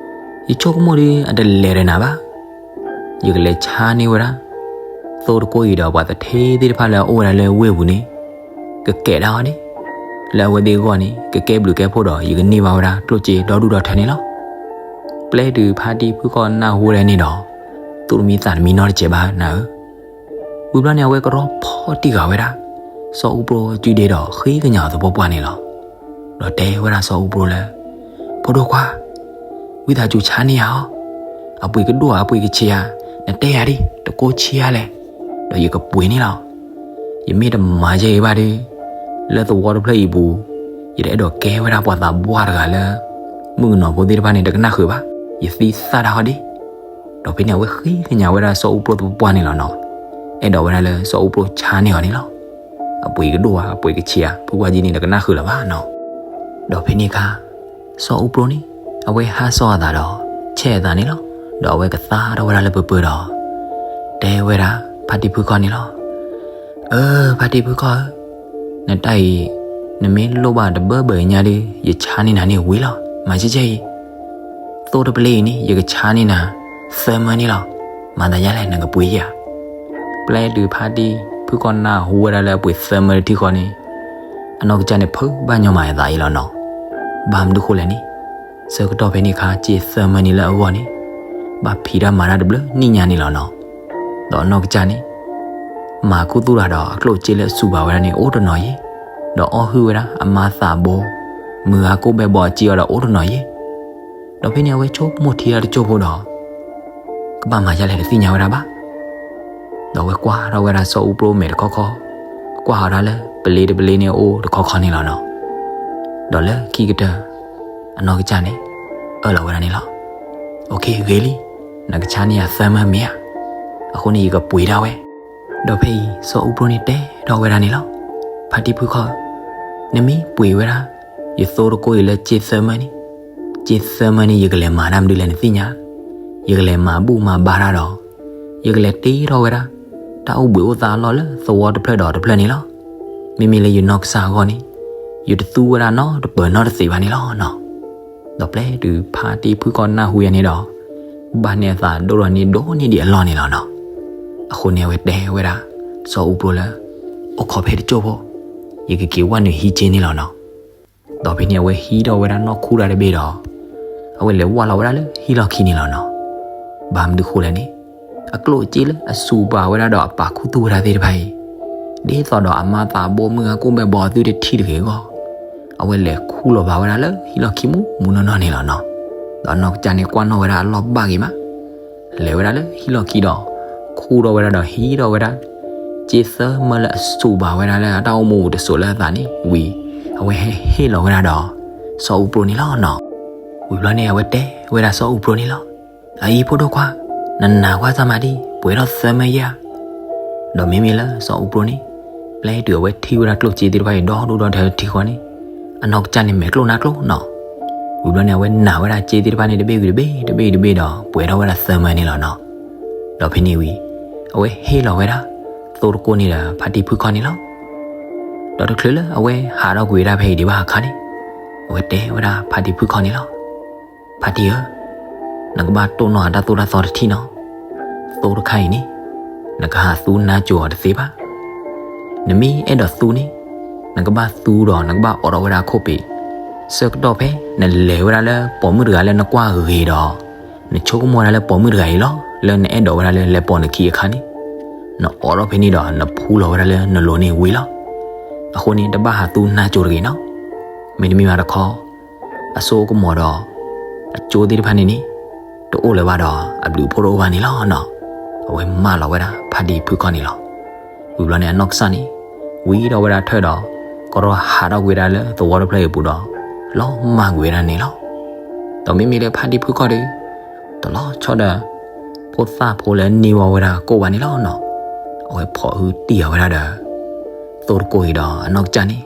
ယဆိကမိၣ်ဒီးအတလဲၤဒီးနၤဘၣ်. ယကလဲၤဆါန့ၢ်ဝဲဒၣ် သိတကိၢ်အံၤဒီးပှၤသထ့သ့ၣ်တဖၣ်လၢအအိၣ်ဝဲဒၣ်လၢဝ့ၢ်ပူၤန့ၣ် ကကဲးဒၣ်အီၤန့ၣ် လၢအဝဲသ့ၣ်အဂီၢ်န့ၣ် ကကဲဘျုးကဲဖှိၣ်ဒီး ယကန့ၢ်ဘၣ်ဝဲဒၣ်ကျိၣ်စ့ဒီဒူၣ်ဒီထၢန့ၣ်လီၤ. ပျဲတုၤဖါတံၢ်ဖုၣ်ခီၣ်နၢ်ဟူဝဲဒၣ်န့ၣ်ဒီး, သူၣ်တမံသးတမံနီတစဲးဘၣ်နၤဧၢ. ဝံၤဘျီန့ၣ် အဝဲကရီဖီၣ်တံၢ်ဃာ်ဝဲဒၣ် စီၤအူပျိစုဒ့ဒီးဃ့ကညးအီၤသပှၢ်ပှၢ်န့ၣ်လီၤ. ဒီးတဲဝဲဒၣ်စီၤအူပျိလၢ, ဖိဒိၣ်ခွါ, ဝံသးစူၤဆါန့ၢ်ယၤအီၤ, အပှ့ၤကဒိၣ်ဧါ အပှ့ၤကဆံးဧါ, နတဲယၤဒ် တကိးဆံးဧါလဲၣ်, ဒီးယကပှ့ၤန့ၣ်လီၤ. ယမ့ၢ်တမၤယဲအံၤဘၣ်ဒီး, လၢသဝီတဖျၢၣ်အံၤပူၤ, ယတအဲၣ်ဒိးကဲဝဲဒၣ်ပှၤသးပှၢ်တဂၤလၢ မုၣ်ကနီၤဖိသ့ၣ်တဖၣ်န့ၣ် တကနၣ်ဃုာ်ဘၣ်, ယသံသၣ်တၢ်ဟီဒ်. ဒီးဖဲန့ၣ် အဝဲဃ့ကညးဝဲဒၣ်စီၤအူပျိသပှၢ်ပှၢ်န့ၣ်လီၤနီၤ. အဲၣ်ဒိးဝဲဒၣ်လၢစီၤအူပျိဆါန့ၢ်အီၤန့ၣ်လီၤ. အပှ့ၤကဒိၣ်ဧါ အပှ့ၤကဆံးဧါ ဖုပှၢ်ကၠံန့ၣ် တကနၣ်ဃုာ်လၢၤဘၣ်နီၤ. ဒီးဖဲန့ၣ်အခါ စီၤအူပျိန့ၣ် အဝဲဟးစီအသးဒီး ဆဲးအသးန့ၣ်လီၤ. ဒီးအဝဲကသါထီၣ်ဝဲဒၣ်လၢပၢၤပၢၤဒီး တဲဝဲဒၣ် ဖါတံၢ်ဖုၣ်ခီၣ်န့ၣ်လီၤ. အၢ ဖါတံၢ်ဖုၣ်ခီၣ်ဧၢ, နတၢ်အံၤ နမ့ၢ်လိၣ်ဘၣ်တဘၢဘၢညါဒီး ယဆါန့ၢ်နၤန့ၣ်ဝံၤလီၤ. မၤကဲကဲအံၤ, သိတပျ့အံၤန့ၣ် ယကဆါန့ၢ်နၤ သၢမၢန့ၣ်လီၤ. မၤသးယါလဲၣ် နကပှ့ၤယဲဧါ. ပျဲတုၤဖါတံၢ်ဖုၣ်ခီၣ်နၢ်ဟူဝဲဒၣ်လၢအပှ့ၤသၢမၢတထံၣ်ဃီန့ၣ်, အနီၢ်ကစၢ်န့ၣ် ဖုးဘၣ်ညီမးအသးအံၤလီၤနီၤ. ဘၣ်မနုၤဃိလဲၣ်န့ၣ်, ဆၢကတီၢ်ဖဲန့ၣ်အခါ စ့သၢမၢန့ၣ်လၢအဂီၢ်န့ၣ် ဘၣ်ဖံးတၢ်မၤတၢ်တဘျုးနံၣ်ညါန့ၣ်လီၤနီၤ. ဒီးအနီၢ်ကစၢ်န့ၣ် မၤခူသူၣ်တၢ်ဒီး အကျိၣ်စ့လၢအစူးဘၣ်ဝဲဒၣ်န့ၣ် အိၣ်တနီၤယ့ၣ်, ဒီးအီၣ်ဟုၣ်ဝဲဒၣ်အမါသးဘိ မုၢ်ဂၤကိၣ်ဘဲဘီအစ့အီၤဒီး အိၣ်တနီၤယ့ၣ်. ဒီးဖဲန့ၣ် အဝဲဆိကမိၣ်ထံတၢ်တစိၢ်ဖိဒီး ကဘၣ်မၤဒ်လဲၣ်တသ့ၣ်ညါဝဲဒၣ်ဘၣ်. ဒီးအဝဲကွၢ်ထီၣ်ဝဲဒၣ်စီၤအူပျိမဲာ်တခီခီ, ကွၢ်အီၤဒၣ်လၢ ပလ့တပလ့န့ၣ်အိၣ်တခီခီန့ၣ်လီၤနီၤ. ဒီးလၢခံကတၢၢ် အနီၢ်ကစၢ်န့ၣ် အၢၣ်လီၤဝဲဒၣ်န့ၣ်လီၤ. အိၣ်ခ့ ဂ့ၤလံ, နကဆါန့ၢ်ယၤသၢမၢမ့ၢ်ဧါ. အဃိန့ၣ် ယကပှ့ၤဒၣ်ဝဲ. ဒီးဖဲအံၤ စီၤအူပျိန့ၣ်တဲထီၣ်ဝဲဒၣ်န့ၣ်လီၤ. ဖါတံၢ်ဖုၣ်ခီၣ်ဧၢ, နမ့ၢ်ပှ့ၤဝဲဒၣ် ယသိတကိးအံၤလၢစ့သၢမၢန့ၣ်, စ့သၢမၢန့ၣ် ယကလဲၤမၤတၢ်မနုၤလဲၣ်နသ့ၣ်ညါ. ယကလဲၤမၤဘူၣ်မၤဘါတၢ်ဒီး ယကလဲၤတ့ထီၣ်ဝဲဒၣ် တၢ်အိၣ်ဘှံးအိၣ်သါအလီၢ်လၢသဝီတဖျၢၣ်ဒီးတဖျၢၣ်န့ၣ်လီၤ. မ့မ့ၢ်လၢယနီၢ်ကစၢ်အဂီၢ်န့ၣ် ယတသူဝဲဒၣ်နီတပၢၢ်နီတသ့ၣ်ဘၣ်န့ၣ်လီၤနီၤ. ဒီးပျဲတုၤဖါတံၢ်ဖုၣ်ခီၣ်နၢ်ဟူယၤန့ၣ်ဒီး ဘၣ်န့ၢ်အသးဒိၣ်ထီၣ်န့ၢ်ဒိၣ်န့ၢ်ဒံးအလီၢ်န့ၣ်လီၤနီၤ. အဃိန့ၣ် အဝဲတဲဝဲဒၣ် စီၤအူပျိလၢ အိၣ်ခိးဖဲတစိၢ်ဖိ, ယကက့ၤဝဲနုာ်ဟံးက့ၤန့ၣ်လီၤနီၤ. ဒီးဖဲန့ၣ် အဝဲဟံးထီၣ်ဝဲဒၣ်နီၢ်ခူတၢ်တဘ့ၣ်ဒီး အဝဲလဲၤဝဲလီၤဝဲဒၣ်လၢဟံၣ်လီၢ်ခံန့ၣ်လီၤနီၤ. ဘၣ်မနုၤဃိလဲၣ်န့ၣ်, အကျိၣ်အစ့လၢအစူးဘၣ်ဝဲဒၣ်ဒီးအပာ်ခူသူၣ်ဝဲဒၣ်သ့ၣ်တဖၣ်အံၤ, ဒ်သိးဒီးအမါသးဘိမုၢ်ဂၤကိၣ်ဘဲဘီအသုတထံၣ်တဂ့ၤအဂီၢ်, အဝဲလဲၤခူလီၤဘၣ်ဝဲဒၣ်လၢဟံၣ်လီၢ်ခံမူးမူးနီၢ်နီၢ်န့ၣ်လီၤနီၤ. ဒီးအနီၢ်ကစၢ်န့ၣ်ကွၢ်နီၣ်ဝဲဒၣ်အလီၢ်ဘၣ်ဂ့ၤမး လဲၤဝဲဒၣ်လၢဟံၣ်လီၢ်ခံဒီး ခူထီၣ်ဝဲဒၣ်ဒီးဟံးထီၣ်ဝဲဒၣ် စ့သၢမၢလၢအစူးဘၣ်ဝဲဒၣ်လၢအတၢ်အိၣ်မူအပူၤတစိၤလၢအသးန့ၣ်ဝံၤ, အဝဲဟဲဟ့ၣ်လီၤဝဲဒၣ်ဒီး စီၤအူပျိန့ၣ်လီၤနီၤ. ဝံၤဘျီန့ၣ် အဝဲတဲဝဲဒၣ်စီၤအူပျိန့ၣ်လီၤ. အအံၤဖိဒိၣ်ခွါ, နနာ်ကွၢ်စၢ်မးဒံး ပှဲၤထီၣ်သၢမၢယဲဧါ. ဒီးမ့မ့ၢ်လၢစီၤအူပျိန့ၣ် ပျဲတုၤအဝဲထံၣ်ဝဲဒၣ်ကျိၣ်စ့သ့ၣ်တဖၣ်အံၤဒီဒူၣ်ဒီထၢထံဃီန့ၣ်, အနီၢ်ကစၢ်န့ၣ်မဲာ်ကျိၣ်နါကျိၣ်နီၤ. ဝံၤဘျီန့ၣ် အဝဲနာ်ဝဲဒၣ်စ့သ့ၣ်တဖၣ်န့ၣ်တဘ့ၣ်ဝံၤတဘ့ၣ်တဘ့ၣ်တဘ့ၣ်ဒီး ပှဲၤထီၣ်ဝဲဒၣ်သၢမၢန့ၣ်လီၤနီၤ. ဒီးဖဲန့ၣ်ဝံၤ အဝဲဟ့ၣ်လီၤဝဲဒၣ် သိတကိးန့ၣ်ဒီးဖါတံၢ်ဖုၣ်ခီၣ်န့ၣ်လီၤ. ဒီးတချုးလၢအဝဲဟးထီၣ်ကွံာ်ဝဲဒၣ်ဖဲအံၤဒံးဘၣ်အခါန့ၣ်, အဝဲတဲဝဲဒၣ်ဖါတံၢ်ဖုၣ်ခီၣ်န့ၣ်လီၤ. ဖါတံၢ်ဧၢ, နကဘၣ်တိၢ်နီၣ်အတၢ်သိၣ်တၢ်သီတထံၣ်နီၤ. သိတခါအံၤန့ၣ် နကဟးသူနါစိၤအီၤတသ့ဘၣ်. နမ့ၢ်အဲၣ်ဒိးသူန့ၣ် နကဘၣ်သူဒီးနကဘၣ်အိးထီၣ်ဝဲဒၣ်အခိၣ်ပ့ၤ, ဆၢကတီၢ်ဖဲနလဲၤဝဲဒၣ်လၢပိာ်မုၣ်တဂၤလၢနကွၢ်ဂ့ၤဒီး နဆိကမိၣ်ဝဲဒၣ်လၢပိာ်မုၣ်တဂၤအံၤလီၤ လၢနအဲၣ်ဒိးဝဲဒၣ်လၢလဲၤပိာ်နခံအခါန့ၣ်, နအိးထီၣ်ဖဲန့ၣ်ဒီးနဖူလီၤဝဲဒၣ်လၢနလိၤန့ၣ်ဝံၤလီၤ. အဃိန့ၣ် တဘၣ်ဟးသူနါစိၤတဂ့ၤနီၤ. မ့တမ့ၢ်ဘၣ်တခီ အစိကမီၤဒီး အကၠိသ့ၣ်တဖၣ်န့ၣ်န့ၣ် တအိၣ်လၢၤဘၣ်ဒီး အဘျုးအဖှိၣ်တအိၣ်ဘၣ်န့ၣ်လီၤနီၤ. အဝဲမၢလီၤဝဲဒၣ်ဖါတံၢ်ဖုၣ်ခီၣ်န့ၣ်လီၤ. ဝံၤဘျီန့ၣ် အနီၢ်ကစၢ်န့ၣ် ဝံထီၣ်ဝဲဒၣ်ထၢၣ်ဒီး ကရီဟးထီၣ်ကွံာ်ဝဲဒၣ်လၢသဝီတဖျၢၣ်အံၤအပူၤဒီး လီၤမၢ်ကွံာ်ဝဲဒၣ်န့ၣ်လီၤ. ဒီးမ့မ့ၢ်လၢဖါတံၢ်ဖုၣ်ခီၣ်ဒီး တလီၤဆီဒီး ဖိသၣ်ဖိလၢန့ၢ်ဝဲဒၣ်ကိၣ်ဘၣ်န့ၣ်လီၤနီၤ. အဝဲဖိးဟုတံၢ်အီၤဝဲဒၣ်ဒီး သိတကိးအံၤဒီးအနီၢ်ကစၢ်န့ၣ်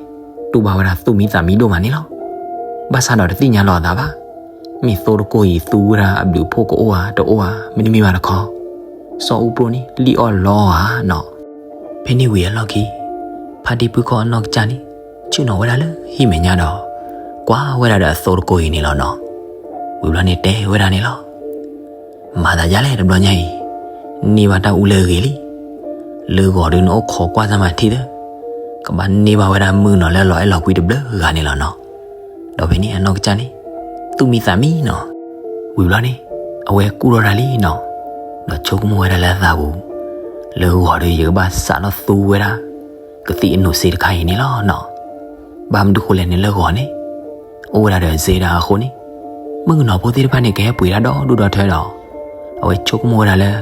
တူၢ်ဘၣ်ဝဲဒၣ်သူၣ်မံသးမံဒိၣ်မးန့ၣ်လီၤ. ဘၣ်ဆၣ်ဒီးတသ့ၣ်ညါလီၤအသးဘၣ်. မ့ၢ်သိတကိးအံၤသူဝဲဒၣ်အဘျုးအဖှိၣ်ကအိၣ်ဧါတအိၣ်ဧါ မ့တမ့ၢ်ဘၣ်တခီ စီၤအူပျိန့ၣ် လံၣ်အီၣ်လီအီၤဧါနီၤ. ဖဲန့ၣ်ဝံၤအလီၢ်ခံ ဖါတံၢ်ဖုၣ်ခီၣ်အနီၢ်ကစၢ်န့ၣ် ဆ့ၣ်နီၤဝဲဒၣ်လၢဟံၣ်မဲာ်ညါဒီး ကွၢ်ဝဲဒၣ်ဒီးအသိတကိးအံၤန့ၣ်လီၤနီၤ. ဝံၤဘျီန့ၣ်တဲဝဲဒၣ်န့ၣ်လီၤ. မၤသးဒ်လဲၣ်တဘျီညါအံၤ, န့ၢ်ဘၣ်တၢ်အူလၢအဂ့ၤလံ. လၢဂီၤဒုးနအိၣ်ခိးကွၢ်စၢ်မၤထံသၢ, ကဘၣ်န့ၢ်ဘၣ်ဝဲဒၣ်မုၣ်ကနီၤလၢအလီၤအဲၣ်လီၤကွံတဘျုးဂၤန့ၣ်လီၤနီၤ. ဒီးဖဲန့ၣ်အနီၢ်ကစၢ်န့ၣ် သူၣ်မံသးမံနီၤ. ဝံၤဘျီန့ၣ် အဝဲကူၣ်ထီၣ်တၢ်လံနီၤ, ဒီးဆိကမိၣ်ဝဲဒၣ်လၢအသးပူၤ, လၢဂီၤဒီးယကဘၣ်စးထီၣ်သူဝဲဒၣ် ကသံၣ်အနူးစ့တခါအံၤန့ၣ်လီၤနီၤ. ဘၣ်မနုၤဃိလဲၣ်န့ၣ် လၢဂီၤန့ၣ် အိၣ်ဝဲဒၣ်ဒီးစ့ဒၣ်အဃိန့ၣ် မုၣ်ကနီၤဖိသ့ၣ်တဖၣ်န့ၣ် ကဟဲပှ့ၤတၢ်ဒီဒူၣ်ဒီထၢဒီး အဝဲဆိကမိၣ်ဝဲဒၣ်လၢ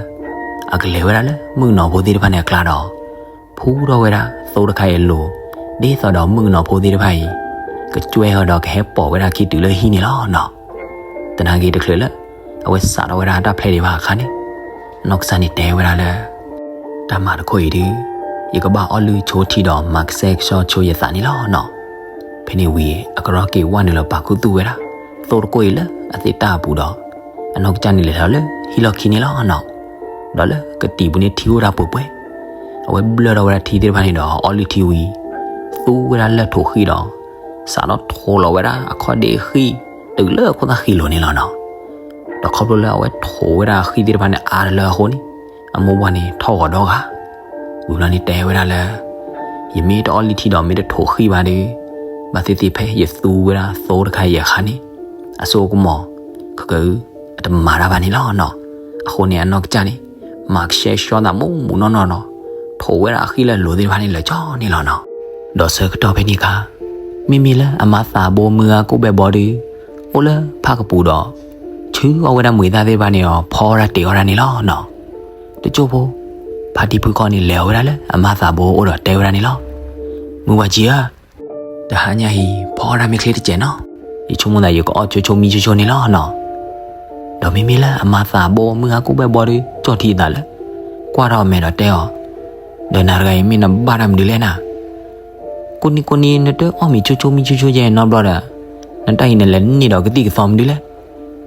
အကလဲၤဝဲဒၣ်လၢမုၣ်ကနီၤဖိသ့ၣ်တဖၣ်န့ၣ်အကျါဒီး ဖူထီၣ်ဝဲဒၣ်သိတခါအံၤအလိၤ, ဒ်သိးဒီးမုၣ်ကနီၤဖိသ့ၣ်တဖၣ်အံၤ ကကွဲဃီၤဒီးကဟဲပိာ်ဝဲဒၣ်ခံတုၤလၢဟံၣ်န့ၣ်လီၤနီၤ. သနာ်က့တချုးလၢ အဝဲစးထီၣ်ဝဲဒၣ်တၢ်ဖျဲးဒံးဘၣ်အခါန့ၣ် အနီၢ်ကစၢ်န့ၣ်တဲဝဲဒၣ်လၢ တၢ်မၤတခီအံၤဒုး ယကဘၣ်အီၣ်လုၢ်ဆိထံဒီးမၤကဆှဲကဆှီဆိယသးန့ၣ်လီၤနီၤ. ဖဲန့ၣ်ဝံၤ အကရီက့ၤဝဲနုာ်လီၤပာ်ခူသူၣ်ဝဲဒၣ် သိတကိၢ်အံၤလၢအသ့ၣ်တၢ်အပူၤဒီး အနီၢ်ကစၢ်န့ၣ်လဲၤထီၣ်လၢဟံၣ်လီၢ်ခံန့ၣ်လီၤနီၤ. ဒီးလၢကတံာ်ပူၤန့ၣ်ထံအိၣ်တၢ်ပှဲၤပှဲၤ, အဝဲဘျၢၣ်ထီၣ်ဝဲဒၣ်ထံသ့ၣ်တဖၣ်န့ၣ်ဒီးအီၣ်လုၢ်ထံဝံၤ သူဝဲဒၣ်လၢၢ်ထိးဃံၣ်ဒီး စးထီၣ်ထိးလီၤဝဲဒၣ်အခီၣ်ဒ့ဃံၣ် တုၤလၢအခိၣ်သၣ်ဃံလိၤန့ၣ်လီၤနီၤ. ဒီးခီဖျိလၢအဝဲထိးဝဲဒၣ်အဃံၣ်သ့ၣ်တဖၣ်န့ၣ်အါတလၢအဃိန့ၣ် အမိၢ်ပှၢ်န့ၣ်ထီၣ်ဂီၤဒီဂၤ ဝံၤဘျီန့ၣ်တဲဝဲဒၣ်လၢ ယမ့ၢ်တအီၣ်လုၢ်ထံဒီးမ့ၢ်တထိးဃံၣ်ဘၣ်ဒီး ဘၣ်သ့ၣ်သ့ၣ်ဖဲယသူဝဲဒၣ်သိတခါအံၤအခါန့ၣ် အစိကမီၤ ကကအု အတမၤတၢ်ဘၣ်န့ၣ်လီၤနီၤ. အဃိန့ၣ်အနီၢ်ကစၢ်န့ၣ် မၤကဆှဲကဆှီသးမူးမူးနီၢ်နီၢ်ဒီး ထိးဝဲဒၣ်အဃံၣ်လၢအလိၤသ့ၣ်တဖၣ်န့ၣ်လၢာ်ကၠီန့ၣ်လီၤနီၤ. ဒီးဆၢကတီၢ်ဖဲန့ၣ်အခါ မ့မ့ၢ်လၢအမါသးဘိမုၢ်ဂၤကိၣ်ဘဲဘီဒီး အိၣ်လၢဖၣ်ကပူၤဒီး ဆူအီၣ်ဝဲဒၣ်မုာ်သၣ်သ့ၣ်တဖၣ်န့ၣ်ဒီး ဖီအီၣ်တၢ်တ့ၤအီၣ်တၢ်န့ၣ်လီၤနီၤ. တစိၢ်ဖိ ဖါတံၢ်ဖုခီၣ်န့ၣ် လဲၤအီၤဝဲဒၣ်လၢအမါသးဘိအအိၣ်ဒီးတဲဝဲဒၣ်န့ၣ်လီၤ. မုၢ်ဝၤကံဧၢ, တဟါညါအံၤ ဖီအီၣ်တၢ်မ့ၢ်ချ့တစဲးနီၤ, ယဆိကမိၣ်သးယကအီၣ်ဆိဆိမံဆိဆိန့ၣ်လီၤနီၤ. ဒီးမ့မ့ၢ်လၢအမါသးဘိမုၢ်ဂၤကိၣ်ဘဲဘီဒီး ကၠီၣ်ထံအသးလၢ ကွၢ်ထီၣ်အမဲာ်ဒီးတဲအီၤ, ဒီးနၤတဂၤအံၤမ့ၢ်နဘၣ်တၢ်မနုၤလဲၣ်နၤ, ကိးနံၤကိးနံၤ နတအီၣ်မ့ၤဆိဆိမံဆိဆိယဲနီတဘျီဒီး နတၢ်အံၤနလဲၤန့ၢ်ဒီးကသံၣ်ကသီမနုၤလဲၣ်,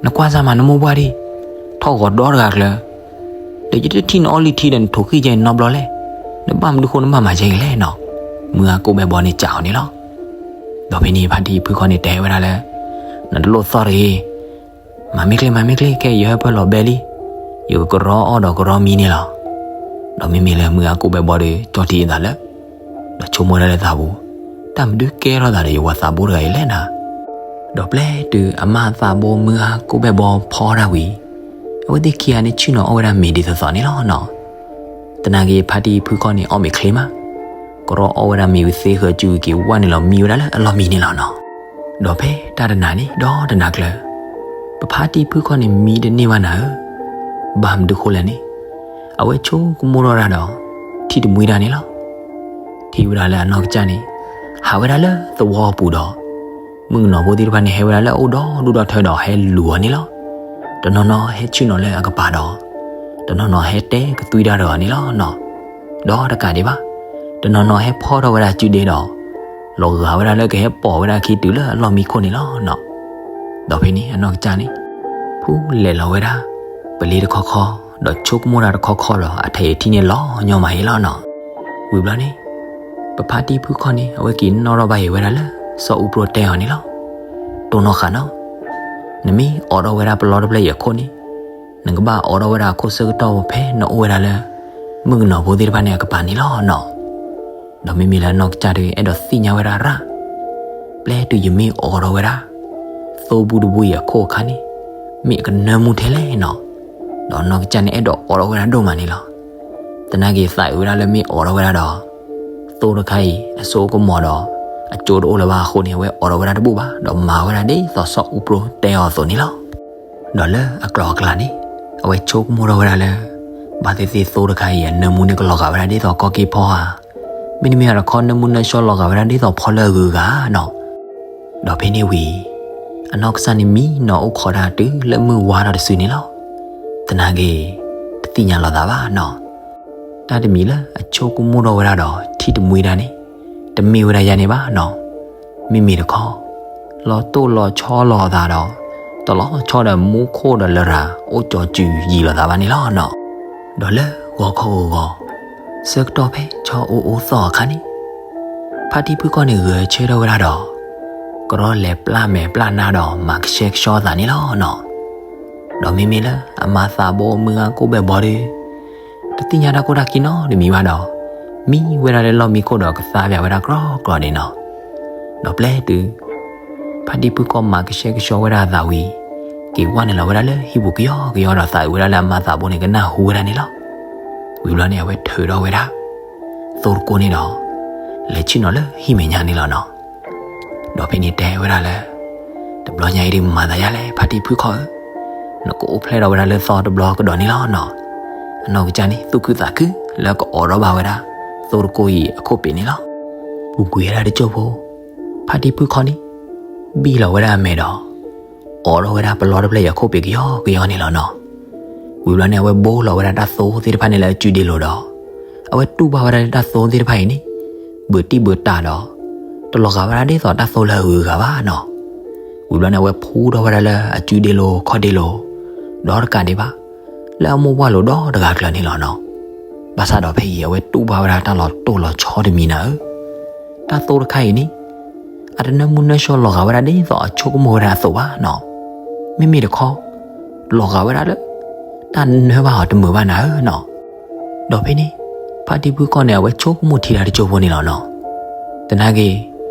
နကွၢ်စၢ်မးနမိၢ်ပှၢ်ဒံး, ထီၣ်ဂီၤဒီတဂၤကျၢၤ, ဒီးယတထံၣ်နအီၣ်လုၢ်ထံဒီးနထိးဃံၣ်ယဲနီတဘျီလဲၣ်, နဘၣ်မနုၤဃိနဘၣ်မၤယဲအံၤလဲၣ်နီၤ. မုၢ်ဂၤကိၣ်ဘဲဘီန့ၣ်စံးအီၤန့ၣ်လီၤ. ဒီးဖဲန့ၣ်ဖါတံၢ်ဖုခီၣ်န့ၣ်တဲဝဲဒၣ်လၢ နတလိၣ်သီၣ်တဂ့ၤ, မၤမ့ၢ်ချ့မၤမ့ၢ်ချ့ ခဲအံၤယဟၢဖၢလီၤဘဲလံ, ယကကရီအီၣ်ဒီးကရီမံန့ၣ်လီၤ. ဒီးမ့မ့ၢ်လၢမုၢ်ဂၤကိၣ်ဘဲဘီဒီး ကၠီၣ်ထံအသးလၢ ဒီးဆိကမိၣ်ဒၣ်လၢသးပူၤ, တၢ်မနုၤကဲထီၣ်သးဒီးယဝၤသးဘိတဂၤအံၤလဲၣ်နၤ. ဒီးပျဲတုၤအမါသးဘိမုၢ်ဂၤကိၣ်ဘဲဘီဖီအီၣ်တၢ်ဝံၤ, အဝဲသ့ၣ်ခံဂၤန့ၣ်ဆ့ၣ်နီၤအီၣ်ဝဲဒၣ်မ့ၤဒ်သိးသိးန့ၣ်လီၤနီၤ. သနာ်က့ဖါတံၢ်ဖုခီၣ်န့ၣ်အီၣ်မ့ၤချ့မး, ကရီအီၣ်ဝဲဒၣ်မ့ၤဝံၤသ့ဃၢၤစုက့ၤဝဲနုာ်လီၤမံဝဲဒၣ်လၢအလီၢ်မံန့ၣ်လီၤနီၤ. ဒီးဖဲတၢ်တနၤန့ၣ်ဒီတနၤကျၢၤ, ပဖါတံၢ်ဖုခီၣ်န့ၣ်မံတန့ၢ်ဘၣ်နၤဧၢ, ဘၣ်မနုၤဃိလဲၣ်န့ၣ်, အဝဲဆိကမိၣ်ထီၣ်ဒၣ်ဒီး ထံၣ်တမှံတၢ်န့ၣ်လီၤ. ထံၣ်ဝဲဒၣ်လၢအနီၢ်ကစၢ်န့ၣ် ဟးဝဲဒၣ်လၢသဝီအပူၤဒီး မုၣ်ကနီၤဖိသ့ၣ်တဖၣ်န့ၣ် ဟဲဝဲဒၣ်လၢအအိၣ်ဒီဒူၣ်ဒီထၢဒီးဟဲလူၤအီၤန့ၣ်လီၤ. တနီၤနီၤဟဲဆ့ၣ်နီၤလၢအကပၤဒီး တနီၤနီၤဟဲတဲကသွံတၢ်ဒီးအီၤန့ၣ်လီၤနီၤ. ဒီးတကးဒံးဘၣ်, တနီၤနီၤဟဲဖီထီၣ်ဝဲဒၣ်စုဒ့ဒီး လီၤဂာ်ဝဲဒၣ်လၢကဟဲပိာ်ဝဲဒၣ်ခံတုၤလၢအလီၢ်မံခိၣ်န့ၣ်လီၤနီၤ. ဒီးဖဲန့ၣ်အနီၢ်ကစၢ်န့ၣ် ဖူလဲၤလီၤဝဲဒၣ် ပလ့တခီခီ ဒီးဆိကမိၣ်တၢ်တခီခီဒီး အထဲအံၤထံၣ်န့ၣ်လီၤညီမးအံၤလီၤနီၤ. ဝံၤဘျီန့ၣ် ပဖါတံၢ်ဖုခီၣ်န့ၣ် အဝဲက့ၤနီၣ်ထီၣ်ဘၣ်အံၤဝဲဒၣ်လၢ စီၤအူပြိတဲအီၤန့ၣ်လီၤ. တိၢ်နီၣ်ဃာ်နီၤ, နမ့ၢ်အိးထီၣ်ဝဲဒၣ်ပလီတဖျၢၣ်အံၤအခိၣ်န့ၣ်, နကဘၣ်အိးထီၣ်ဝဲဒၣ်အခိၣ်ဆၢကတီၢ်ဖဲနအိၣ်ဝဲဒၣ်လၢ မုၣ်ကနီၤဖိသ့ၣ်တဖၣ်န့ၣ်အကပၤန့ၣ်လီၤနီၤ. ဒီးမ့မ့ၢ်လၢအနီၢ်ကစၢ်ဒီး အဲၣ်ဒိးသ့ၣ်ညါဝဲဒၣ်ရၣ် ပျဲတုၤယမ့ၢ်အိးထီၣ်ဝဲဒၣ် သိပူတဘိအံၤအခိၣ်အခါန့ၣ် မ့ၢ်အကနၢမူထဲလဲၣ်နီၤ. ဒီးနီၢ်ကစၢ်န့ၣ်အဲၣ်ဒိးအိးထီၣ်ဝဲဒၣ်ဒိၣ်မးန့ၣ်လီၤ. သနာ်က့သးအုးဝဲဒၣ်လၢမ့ၢ်အိးထီၣ်ဝဲဒၣ်ဒီး သိတခါအံၤ အစိကမီၤဒီး အကၠိတအိၣ်လၢၤဘၣ်အဃိန့ၣ် အဝဲအိးထီၣ်ဝဲဒၣ်တဘူၣ်ဘၣ် ဒီးမၤဝဲဒၣ်ဒ်သိးစီၤအူပြိတဲအီၤအသိးန့ၣ်လီၤ. ဒီးလၢအကျိၤအကျဲန့ၣ် အဝဲဆိကမိၣ်ထီၣ်ဝဲဒၣ်လၢ ဘၣ်သ့ၣ်သ့ၣ်သိတခါအံၤ အနၢမူန့ၣ်ကလီၤဂာ်ဝဲဒၣ်ဒ်သိးကီၢ်က့ဖီဧါ, မ့တမ့ၢ်တခီ နၢမူနၢဆှီလီၤဂာ်ဝဲဒၣ်ဒ်သိးဖီလၢအဂုၤအဂၤနီၤ. ဒီးဖဲန့ၣ်ဝံၤ အနီၢ်ကစၢ်န့ၣ်မံနီၤအိၣ်ခိးတၢ်တုၤလၢမုၢ်ဝါထီၣ်တစုန့ၣ်လီၤ. သနာ်က့ တသ့ၣ်ညါလီၤသးဘၣ်နီၤ. တၢ်တမံၤလၢအဆိကမိၣ်ထီၣ်ဝဲဒၣ်ဒီး ထံၣ်တမှံတၢ်န့ၣ် တမ့ၢ်ဝဲဒၣ်ယၤန့ၣ်ဘၣ်နီၤ. မ့မ့ၢ်တခီ လီၤတိၢ်လီၤဆီလီၤအသးဒီး တလီၤဆီဒီးမူခိၣ်ဒီးလရာ် အိၣ်ကၠီၤစုၤယံာ်လီၤသးဘၣ်န့ၣ်လီၤနီၤ. ဒီးလၢဂီၤခီဂီၤဂီၤ ဆၢကတီၢ်ဖဲဆီအိအိသီၣ်အခါန့ၣ် ဖါတံၢ်ဖုခီၣ်န့ၣ် ဂဲၤဆၢထၢၣ်ဝဲဒၣ်ဒီး ကရီလဲၤပျၢ်မဲာ်ပျၢ်နါဒီးမၤကဆှဲကဆှီအသးန့ၣ်လီၤနီၤ. ဒီးမ့မ့ၢ်လၢအမါသးဘိမုၢ်ဂၤကိၣ်ဘဲၣ်ဘီဒီး တသ့ၣ်ညါတၢ်ကိၢ်တၢ်ဂီၤနီတမံၤဘၣ်ဒီး မံဝဲဒၣ်လၢလီၢ်မံခိၣ်ဒီးကသါပၠးဝဲဒၣ်ကြီကြီန့ၣ်နီၤ. ဒီးပျဲတုၤ ဖါတံၢ်ဖုခီၣ်မၤကဆှဲကဆှီဝဲဒၣ်အသးဝံၤ က့ၤဝဲနုာ်လီၤဝဲဒၣ်လၢဟံၣ်ပူၤကယီကယီဒီး သးအုးဝဲဒၣ်လၢအမါသးဘိန့ၣ် ကနၢ်ဟူဝဲဒၣ်န့ၣ်လီၤ. ဝံၤဘျီန့ၣ် အဝဲထုးထီၣ်ဝဲဒၣ် သိတကိၢ်န့ၣ်ဒီး လဲၤဆ့ၣ်နီၤလၢဟံၣ်မဲာ်ညါန့ၣ်လီၤနီၤ. ဒီးဖဲန့ၣ်တဲဝဲဒၣ်လၢ တဘျီညါအံၤဒုးမၤသးယါလဲၣ် ဖါတံၢ်ဖုခီၣ်ဧၢ, နကအိၣ်ဖျဲၣ်ထီၣ်ဝဲဒၣ်လၢသီတဘျီကဒီးန့ၣ်လီၤနီၤ. အနီၢ်ကစၢ်န့ၣ် သူၣ်ခုသးခုလၢကအိးထီၣ်ဘၣ်ဝဲဒၣ် သိတကိၢ်အံၤအခိၣ်ပ့ၤန့ၣ်လီၤ. ပူၤကွံာ်ဝဲဒၣ်တစိၢ်ဖိ ဖါတံၢ်ဖုခီၣ်န့ၣ် ဘံၣ်လီၤဝဲဒၣ်အမဲာ်ဒီး အိးထီၣ်ဝဲဒၣ်ပလီတဖျၢၣ်အံၤအခိၣ်ပ့ၤကယီကယီန့ၣ်လီၤနီၤ. ဝံၤဘျီန့ၣ် အဝဲဘိလီၤဝဲဒၣ်တၢ်သိသ့ၣ်တဖၣ်န့ၣ်လၢအစုဒ့လိၤဒီး အဝဲတူၢ်ဘၣ်ဝဲဒၣ်လၢတၢ်သိသ့ၣ်တဖၣ်အံၤန့ၣ် ဘုးတံၢ်ဘုးတၢ်ဒီး တလီၤဂာ်ဝဲဒၣ်ဒ်သိးတၢ်သိလၢအဂုၤအဂၤဘၣ်နီၤ. ဝံၤဘျီန့ၣ် အဝဲဖှူထီၣ်ဝဲဒၣ်လၢအစုဒ့လိၤခီၣ်ဒ့လိၤ ဒီးတကးဒံးဘၣ် လၢအမိၢ်ဝၢ်လိၤဒီတဂၤကျၢၤန့ၣ်လီၤနီၤ. ဘၣ်ဆၣ်ဒီးဖဲအံၤ အဝဲတူၢ်ဘၣ်ဝဲဒၣ်တၢ်လီၤတိၢ်လီၤဆီတမံၤနၤဧၢ, တၢ်သိတခါအံၤန့ၣ် အတနၢမူနၢဆှီလီၤဂာ်ဝဲဒၣ်ဒ်သိးအဆိကမိၣ်ဝဲဒၣ်အသိးဘၣ်နီၤ. မ့မ့ၢ်တခီ လီၤဂာ်ဝဲဒၣ်လၢ တၢ်နၢဘၣ်အီၤတမုာ်ဘၣ်နၤဧၢနီၤ. ဒီးဖဲန့ၣ် ဖါတံၢ်ဖုခီၣ်န့ၣ် အဝဲဆိကမိၣ်ထံတၢ်တစိၢ်ဖိန့ၣ်လီၤနီၤ. သနာ်က့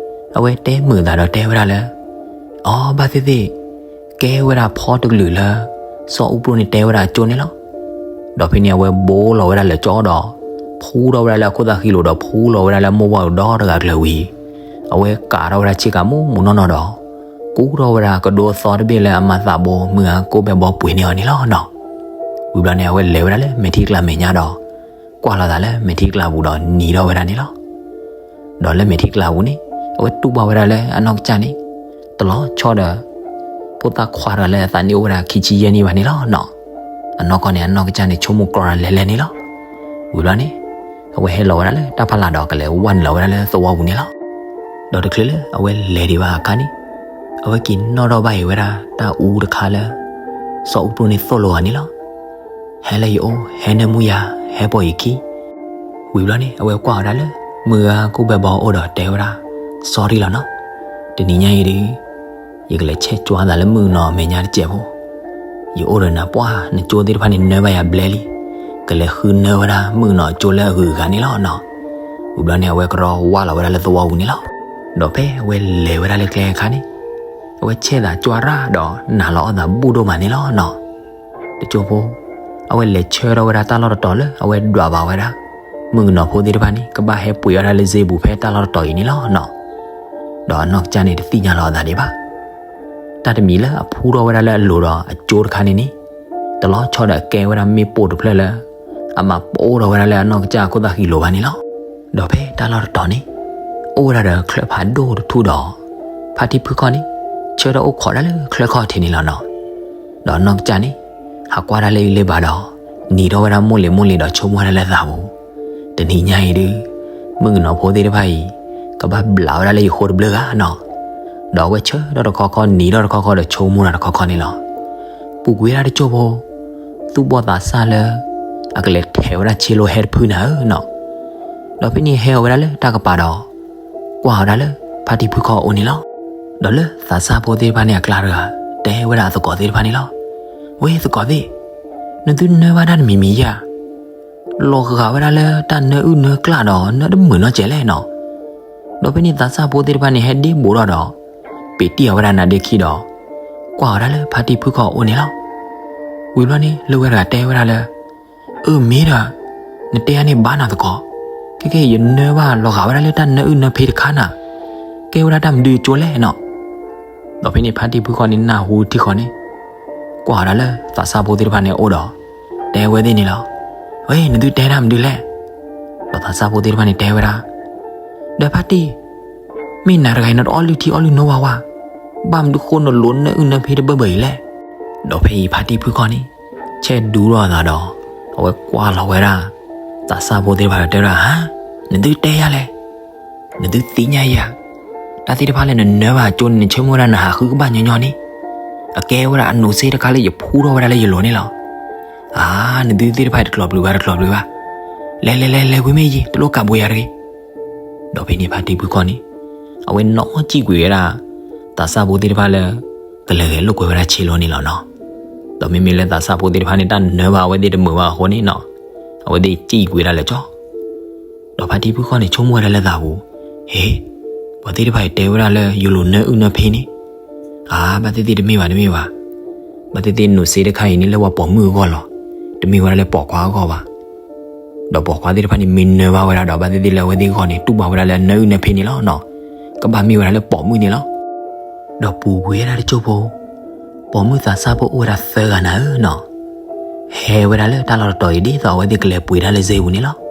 အဝဲတဲမုာ်သးဒီးတဲဝဲဒၣ်လၢ အီ ဘၣ်သ့ၣ်သ့ၣ် ကဲဝဲဒၣ်ဖီတကလုာ်လၢ စီၤအူပျိန့ၣ်တဲဝဲဒၣ်အကၠိန့ၣ်လီၤ. ဒီးဖဲန့ၣ် အဝဲဘိလီၤဝဲဒၣ်လၢကၠီဒီး ဖှူထီၣ်ဝဲဒၣ်လၢအခိၣ်သးဃံလိၤဒီး ဖှူလီၤဝဲဒၣ်လၢမိၢ်ဝၢ်လိၤဒီတဂၤကျၢၤဝံၤ အဝဲကးထီၣ်ဝဲဒၣ်ဆ့ကၤမူးမူးနီၢ်နီၢ်ဒီး ကူထီၣ်ဝဲဒၣ်ကဒိအသီတဘ့ၣ်လၢအမါသးဘိ မုၢ်ဂၤကိၢ်ဘဲဘီပှ့ၤန့ၢ်အီၤန့ၣ်လီၤနီၤ. ဝံၤဘျီန့ၣ် အဝဲလဲၤဝဲဒၣ်လၢမဲာ်ထံကလၤမဲာ်ညါဒီး ကွၢ်လီၤသးလၢမဲာ်ထံကလၤပူၤဒီးနံၤထီၣ်ဝဲဒၣ်န့ၣ်လီၤ. ဒီးလၢမဲာ်ထံကလၤပူၤန့ၣ် အဝဲတူၢ်ဘၣ်ဝဲဒၣ်လၢအနီၢ်ကစၢ်န့ၣ် တလီၤဆီဒီး ဖိသၣ်ခွါတဂၤလၢအသးနံၣ်အိၣ်ဝဲဒၣ်ခံဆံယဲၢ်နံၣ်ဘၣ်န့ၣ်လီၤနီၤ. အနီၢ်ကီၢ်န့ၣ် အနီၢ်ကစၢ်န့ၣ် ဆိကမိၣ်ကြီတၢ်လဲၤလဲၤန့ၣ်လီၤ. ဝံၤဘျီန့ၣ် အဝဲဟဲလီၤဝဲဒၣ်လၢတၢ်ဖီလာ်ဒီးကလဲၤဝဲနုာ်လီၤဝဲဒၣ်လၢသဝီပူၤန့ၣ်လီၤ. ဒီးတချုးလၢအဝဲလဲၤဒံးဘၣ်အခါန့ၣ် အဝဲက့ၤနီၣ်ထီၣ်ဘၣ်အံၤဝဲဒၣ်တၢ်အူတခါလၢ စီၤအူပျိန့ၣ်သိၣ်လိအီၤန့ၣ်လီၤ. ဟဲလၢယအိၣ်, ဟဲနၢမူယၤ, ဟဲပိာ်ယခံ. ဝံၤဘျီန့ၣ် အဝဲကွၢ်ဝဲဒၣ်လၢ မုၢ်ဂၤကိၢ်ဘဲဘီအိၣ်ဒီးတဲဝဲဒၣ် sorry လီၤနီၤ. တနံၤညါအံၤဒီး ယကလဲၤဆဲးကွၢ်သးလၢမုၣ်ကနီၤမဲာ်ညါတစဲးဖိ. ယအိၣ်ဒီးနၤပှၢ် နကၠိသ့ၣ်တဖၣ်န့ၣ်နၢဘၣ်ယၤဘျဲလံ. ကလဲၤဃုနၢဝဲဒၣ်မုၣ်ကနီၤကၠိလၢအဂုၤအဂၤန့ၣ်လီၤနီၤ. ဝံၤဘျီန့ၣ် အဝဲကရီဝါလီၤဝဲဒၣ်လၢသဝီပူၤန့ၣ်လီၤ. ဒီးဖဲအဝဲလဲၤဝဲဒၣ်လၢကျဲအခါန့ၣ် အဝဲဆဲးသးကွၢ်ရၣ်ဒီးနာ်လီၤအီၣ်သးဘူၣ်ဒိၣ်မးန့ၣ်လီၤနီၤ. တကၠိဖိ အဝဲလဲၤဆၢထီၣ်ဝဲဒၣ်တၢ်လီၢ်တတီၤလၢအဝဲဒွးဘၣ်ဝဲဒၣ် မုၣ်ကနီၤဖိသ့ၣ်တဖၣ်န့ၣ် ကဘၣ်ဟဲပှ့ၤအီၣ်တၢ်လၢစ့ပူၤဖဲတၢ်လီၢ်တတီၤအံၤန့ၣ်လီၤနီၤ. ဒီးအနီၢ်ကစၢ်န့ၣ်တသ့ၣ်ညါလီၤအသးဒံးဘၣ်. တၢ်တမံၤလၢအဖှူထီၣ်ဝဲဒၣ်လၢအလိၤဒီးအကၠိတခါန့ၣ်န့ၣ် တလီၤဆီဒီးအကဲဝဲဒၣ်မ့ၣ်ပိၢ်တဖျၢၣ်လၢ အမၤပိၢ်ထီၣ်ဝဲဒၣ်လၢအနီၢ်ကစၢ်အခိၣ်သးဃံလိၤဘၣ်န့ၣ်လီၤ. ဒီးဖဲတၢ်လီၢ်တတီၤန့ၣ် အိၣ်ဝဲဒၣ်ဒီးချၢၣ်ဖးဒိၣ်တထူၣ်ဒီး ဖါတံၢ်ဖုခီၣ်န့ၣ် ဆၢထၢၣ်အိၣ်ခိးဒၣ်လၢချၢၣ်ခီၣ်ထံးန့ၣ်လီၤနီၤ. ဒီးအနီၢ်ကစၢ်န့ၣ် ဟးကွၢ်ဒၣ်လၢအံၤလၢဘၣ်ဒီး နံၤထီၣ်ဝဲဒၣ်မိၢ်လံၤမိၢ်လံၤဒီးဆိကမိၣ်ဝဲဒၣ်လၢသးပူၤ, တနံၤညါအံၤဒုး မုၣ်ကနီၤဖိသ့ၣ်တဖၣ်အံၤ ကဘၣ်ဘျးဝဲဒၣ်လၢယဃိတဘျုးဂၤနီၤ. ဒီးအဝဲဆၢထၢၣ်တခီခီ နံၤထီၣ်တခီခီဒီးဆိကမိၣ်တၢ်တခီခီန့ၣ်လီၤ. ပူၤကွံာ်ဝဲဒၣ်တကၠိဖိ သူၣ်ဘီၣ်သးစၢ်လၢ အကလဲၤထဲးဝဲဒၣ်ဆ့လိဟဲတဖုနၤဧၢနီၤ. ဒီးဖဲန့ၣ်ဟဲအီၤဝဲဒၣ်လၢတၢ်ကပၤဒီး ကွၢ်ဝဲဒၣ်လၢဖါတံၢ်ဖုခီၣ်အအိၣ်န့ၣ်လီၤ. ဒီးလၢသးစၢ်ဖိသ့ၣ်တဖၣ်န့ၣ်အကျါတဂၤ တဲဝဲဒၣ်အသကိးသ့ၣ်တဖၣ်န့ၣ်လီၤ. ဝဲသကိးသ့ၣ်, နသုနၢဘၣ်တၢ်တမံၤမံၤယါ လီၤဂာ်ဝဲဒၣ်လၢတၢ်နၢအုၣ်နၢကျၣ်ဒီးနၢတမုာ်နီတစဲးလဲၣ်နီၤ. ဒီးဖဲန့ၣ်သးစၢ်ဖိသ့ၣ်တဖၣ်န့ၣ် ဟဲဒ့ဘူးထီၣ်ဒီး ပ့ၤတံၢ်အီၤဝဲဒၣ်နါဒ့ခံဒီး ကွၢ်ဝဲဒၣ်လၢဖါတံၢ်ဖုခီၣ်အအိၣ်န့ၣ်လီၤ. ဝံၤဘျီန့ၣ် လၢဝဲတဂၤတဲဝဲဒၣ်လၢ အၢ မ့ၢ်ဒီး နတဲယၤန့ၣ်ဘၣ်နၤသကိး, ခဲကဲ ယနၢဘၣ်လီၤဂာ်ဝဲဒၣ်လၢတၢ်နၢအုၣ်နၢဖံးတခါနၤ, ကဲဝဲဒၣ်တၢ်မနုၤကၠိလဲၣ်နီၤ. ဒီးဖဲန့ၣ်ဖါတံၢ်ဖုခီၣ်န့ၣ်နၢ်ဟူထံဃီန့ၣ် ကွၢ်ဝဲဒၣ်လၢသးစၢ်ဖိသ့ၣ်တဖၣ်န့ၣ်အအိၣ်ဒီး တဲဝဲသ့ၣ်န့ၣ်လီၤ. ဝဲ နသုတဲတၢ်မနုၤလဲၣ်. ဒီးသးစၢ်ဖိသ့ၣ်တဖၣ်န့ၣ်တဲဝဲဒၣ်, ဒီးဖါတံၢ်, မ့ၢ်နၤတဂၤအံၤနတအီၣ်လုၢ်ထံအီၣ်လုၢ်နိဝါဝါ, ဘၣ်မနုၤဃိနလိၤနၢအုၣ်နၢဖံးတဘၢဘၢအံၤလဲၣ်. ဒီးဖဲအံၤဖါတံၢ်ဖုခီၣ်န့ၣ် ဆဲးဒူထီၣ်အသးဒီး အဝဲကွၢ်လီၤဝဲဒၣ် သးစၢ်ဖိသ့ၣ်တဖၣ်ဒီးတဲဝဲဒၣ်, ဟါ, နသုတဲယၤလဲၣ်. နသုသ့ၣ်ညါယၤ, တၢ်သ့ၣ်တဖၣ်လၢနနၢဘၣ်ကၠိန့ၣ် နဆိကမိၣ်ဝဲဒၣ်နဟးဃုကဘၣ်ညီညီန့ၣ်, အကဲဝဲဒၣ်အနိးစ့တခါလၢယဖှူထီၣ်ဝဲဒၣ်လၢယလိၤန့ၣ်လီၤ. အါ, နသုသ့ၣ်တဖၣ်တကျိၤပျုၤဘၣ် တကျိၤပျုၤဘၣ်, လဲၤလဲၤလဲၤလဲၤဝံၤမ့ၢ်ယံၤ တလိၣ်ကးဘိးယၤတဂ့ၤ. ဒီးဖဲန့ၣ်ဖါတံၢ်ဖုခီၣ်န့ၣ် အဝဲနီၣ်စံၣ်ကွံာ်ဝဲဒၣ် သးစၢ်ဖိသ့ၣ်တဖၣ်လၢ ကလဲၤဂဲၤလိာ်ကွဲဝဲဒၣ်ဆ့လိန့ၣ်လီၤနီၤ. ဒီးမ့မ့ၢ်လၢသးစၢ်ဖိသ့ၣ်တဖၣ်န့ၣ် တၢ်နၢဘၣ်အဝဲသ့ၣ်တမုာ်ဘၣ်အဃိန့ၣ်နီၤ, အဝဲသ့ၣ်စံၣ်ကွံာ်ဝဲဒၣ်လၢကၠီ ဒီးဖါတံၢ်ဖုခီၣ်န့ၣ် ဆိကမိၣ်ဝဲဒၣ်လၢသးပူၤ, ဟ့, ပှၤသ့ၣ်တဖၣ်အံၤတဲဝဲဒၣ်လၢယလိၤနၢအုၣ်နၢဖံးန့ၣ်, အါ, ဘၣ်သ့ၣ်သ့ၣ်တမ့ၢ်ဘၣ်တမ့ၢ်ဘၣ်. ဘၣ်သ့ၣ်သ့ၣ် နိၣ်စ့တခါအံၤန့ၣ် လၢပှၤပိာ်မုၣ်အဂီၢ်လီၤ. တမ့ၢ်ဝဲဒၣ်လၢပိာ်ခွါအဂီၢ်ဘၣ်. ဒီးပိာ်ခွါသ့ၣ်တဖၣ်န့ၣ် မ့ၢ်နၢဘၣ်ဝဲဒၣ်ဒီး ဘၣ်သ့ၣ်သ့ၣ်လၢအဝဲသ့ၣ်အဂီၢ်န့ၣ် တူၢ်ဘၣ်ဝဲဒၣ်လၢအနၢအုၣ်နၢဖံးန့ၣ်လီၤနီၤ. ကဘၣ်မ့ၢ်ဝဲဒၣ်လၢပိာ်မုၣ်န့ၣ်လီၤ. ဒီးပူၤကွံာ်ဝဲဒၣ်တစိၢ်ဖိ, ပိာ်မုၣ်သးစၢ်ဖိအိၣ်ဝဲဒၣ်သၢဂၤနၤဧၢနီၤ, ဟဲဝဲဒၣ်လၢတၢ်လီၢ်တတီၤအံၤ ဒ်သိးအဝဲသ့ၣ်ကလဲၤပှ့ၤတၢ်လၢစ့ပူၤန့ၣ်လီၤ.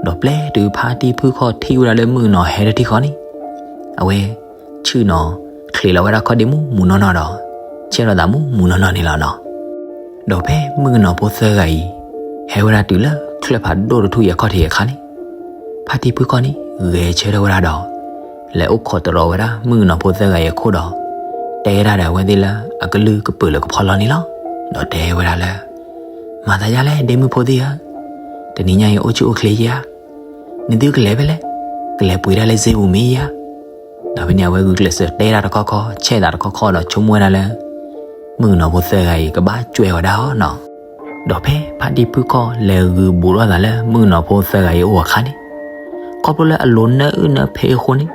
ဒီးပျဲတုၤဖါတံၢ်ဖုၣ်ခီၣ်ထံၣ်ဝဲဒၣ်လၢမုၣ်ကနီၤဟဲတထံၣ်ဃီန့ၣ်, အဝဲ ဆ့ၣ်နီၤ ချံးလီၤဝဲဒၣ်ခီၣ်ဒ့မူးမူးနီၢ်နီၢ်ဒီး ဆဲးထီၣ်သးမူးမူးနီၢ်နီၢ်န့ၣ်လီၤနီၤ. ဒီးဖဲမုၣ်ကနီၤဖိသၢဂၤအံၤ ဟဲဝဲဒၣ်တုၤလၢချၢၣ်ဖးဒိၣ်တထူၣ်အံၤအခီၣ်ထံးအခါန့ၣ်, ဖါတံၢ်ဖုၣ်ခီၣ်န့ၣ် ဂဲၤဆၢထၢၣ်ဝဲဒၣ်ဒီး လဲၤအိၣ်ခိးတရီၤဝဲဒၣ်မုၣ်ကနီၤဖိသၢဂၤအံၤအခိၣ်ဒီး တဲဒၣ်ဒီးအဝဲသ့ၣ်လၢအကလုၢ်ကပၢၤလၢကဖီလီၤန့ၣ်လီၤ. ဒီးတဲဝဲဒၣ်လၢ မၤသးဒ်လဲၣ် ဒ့မုၣ်ဖိသ့ၣ်ဧၢ, တနံၤညါအံၤအိၣ်ဆူၣ်အိၣ်ချ့ယဧါ, နသုကလဲၤဖဲလဲၣ်, ကလဲၤပှ့ၤတၢ်လၢစ့ပူၤမ့ၢ်ဧါ. ဒီးဖဲန့ၣ် အဝဲဂုာ်ကျဲးစၢးတဲတၢ်တခီခီ ဆဲးသးတခီခီဒီး ဆိကမိၣ်ဝဲဒၣ်လၢ မုၣ်ကနီၤဖိသၢဂၤအံၤ ကဘၣ်ကွဲးအီၤဒၣ်အီၤနီၤ. ဒီးဖဲဖါတံၢ်ဖုၣ်ခီၣ်လဲၤဂုာ်ဘူးထီၣ်သးလၢမုၣ်ကနီၤဖိသၢဂၤအံၤအအိၣ်အခါန့ၣ်, ခီဖျိလၢအလိၤနၢအုၣ်နၢဖံးအဃိန့ၣ်,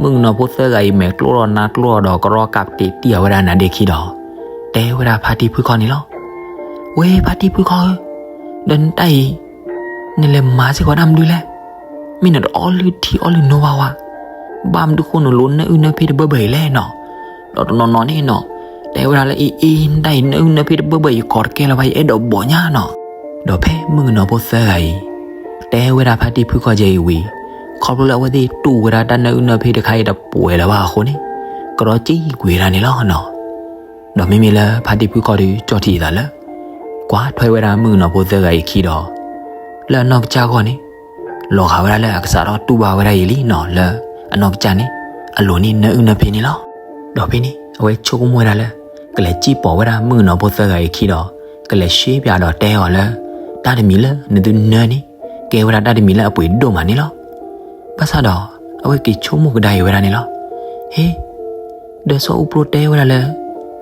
မုၣ်ကနီၤဖိသၢဂၤအံၤ မဲာ်ကျိၣ်ထီၣ်နါကျိၣ်ထီၣ်ဒီး ကရီကးပတံးတံၢ်အီၤဝဲဒၣ်နါဒ့ခံဒီး တဲဝဲဒၣ်ဖါတံၢ်ဖုၣ်ခီၣ်န့ၣ်လီၤ. ဝဲဖါတံၢ်ဖုၣ်ခီၣ်ဧၢ, ဒီးနတၢ်အံၤ နလဲၤမၤစ့ၢ်ကီးတၢ်မနုၤလဲၣ်. မ့ၢ်နတအီလုၢ်ထံအီလုၢ်နိဘၣ်ဝဲ, ဘၣ်မနုၤဃိနလိနၢအုၣ်နၢဖံးတဘၢဘၢအံၤလဲၣ်နီၤ. ဒီးတနီၤနီၤန့ၣ်နီၤ, တဲဝဲဒၣ်လၢအံၤအံၤ နတၢ်အံၤ နၢအုၣ်နၢဖံးတဘၢဘၢအံၤ ကီတကဲလၢၤဘၣ် ယအဲၣ်ဒိးဘီၣ်ညါနီၤ. ဒီးဖဲမုၣ်ကနီၤဖိသၢဂၤအံၤ တဲဝဲဒၣ်ဖါတံၢ်ဖုၣ်ခီၣ်ကဲအံၤဝံၤ, ခီဖျိလၢအဝဲသ့ၣ်တူၢ်ဝဲဒၣ်တၢ်နၢအုၣ်နၢဖံးတခါအံၤတပှဲၤလၢၤဘၣ်အဃိန့ၣ်, ကရီကံကွံာ်ဝဲဒၣ်န့ၣ်လီၤနီၤ. ဒီးမ့မ့ၢ်လၢဖါတံၢ်ဖုၣ်ခီၣ်ဒီး ကၠီၣ်ထံအသးလၢ ကွၢ်ထွဲဝဲဒၣ်မုၣ်ကနီၤဖိသၢဂၤအံၤအခံဒီး လၢအနီၢ်ကစၢ်အဂီၢ်န့ၣ် လီၤဂာ်ဝဲဒၣ်လၢအကစးထီၣ်တူၢ်ဘၣ်ဝဲဒၣ်အံၤလံနီၤ, လၢအနီၢ်ကစၢ်န့ၣ် အလိၤန့ၢ်နၢအုၣ်နၢဖံးန့ၣ်လီၤ. ဒီးဖဲန့ၣ် အဝဲဆိကမိၣ်ဝဲဒၣ်လၢ ကလဲၤစံၣ်ပိာ်ဝဲဒၣ်မုၣ်ကနီၤဖိသၢဂၤအံၤအခံဒီး ကလဲၤရှဲပၠးဒီးတဲအီၤလၢ တၢ်တမံၤလၢနသုနၢန့ၣ် ကဲဝဲဒၣ်တၢ်တမံၤလၢအပှ့ၤဒိၣ်မးန့ၣ်လီၤ. ဘၣ်ဆၣ်ဒီး အဝဲက့ၤဆိကမိၣ်ကဒါအံၤဝဲဒၣ်န့ၣ်လီၤ. ဟ့, ဒီးစီၤအူပြိတဲဝဲဒၣ်လၢ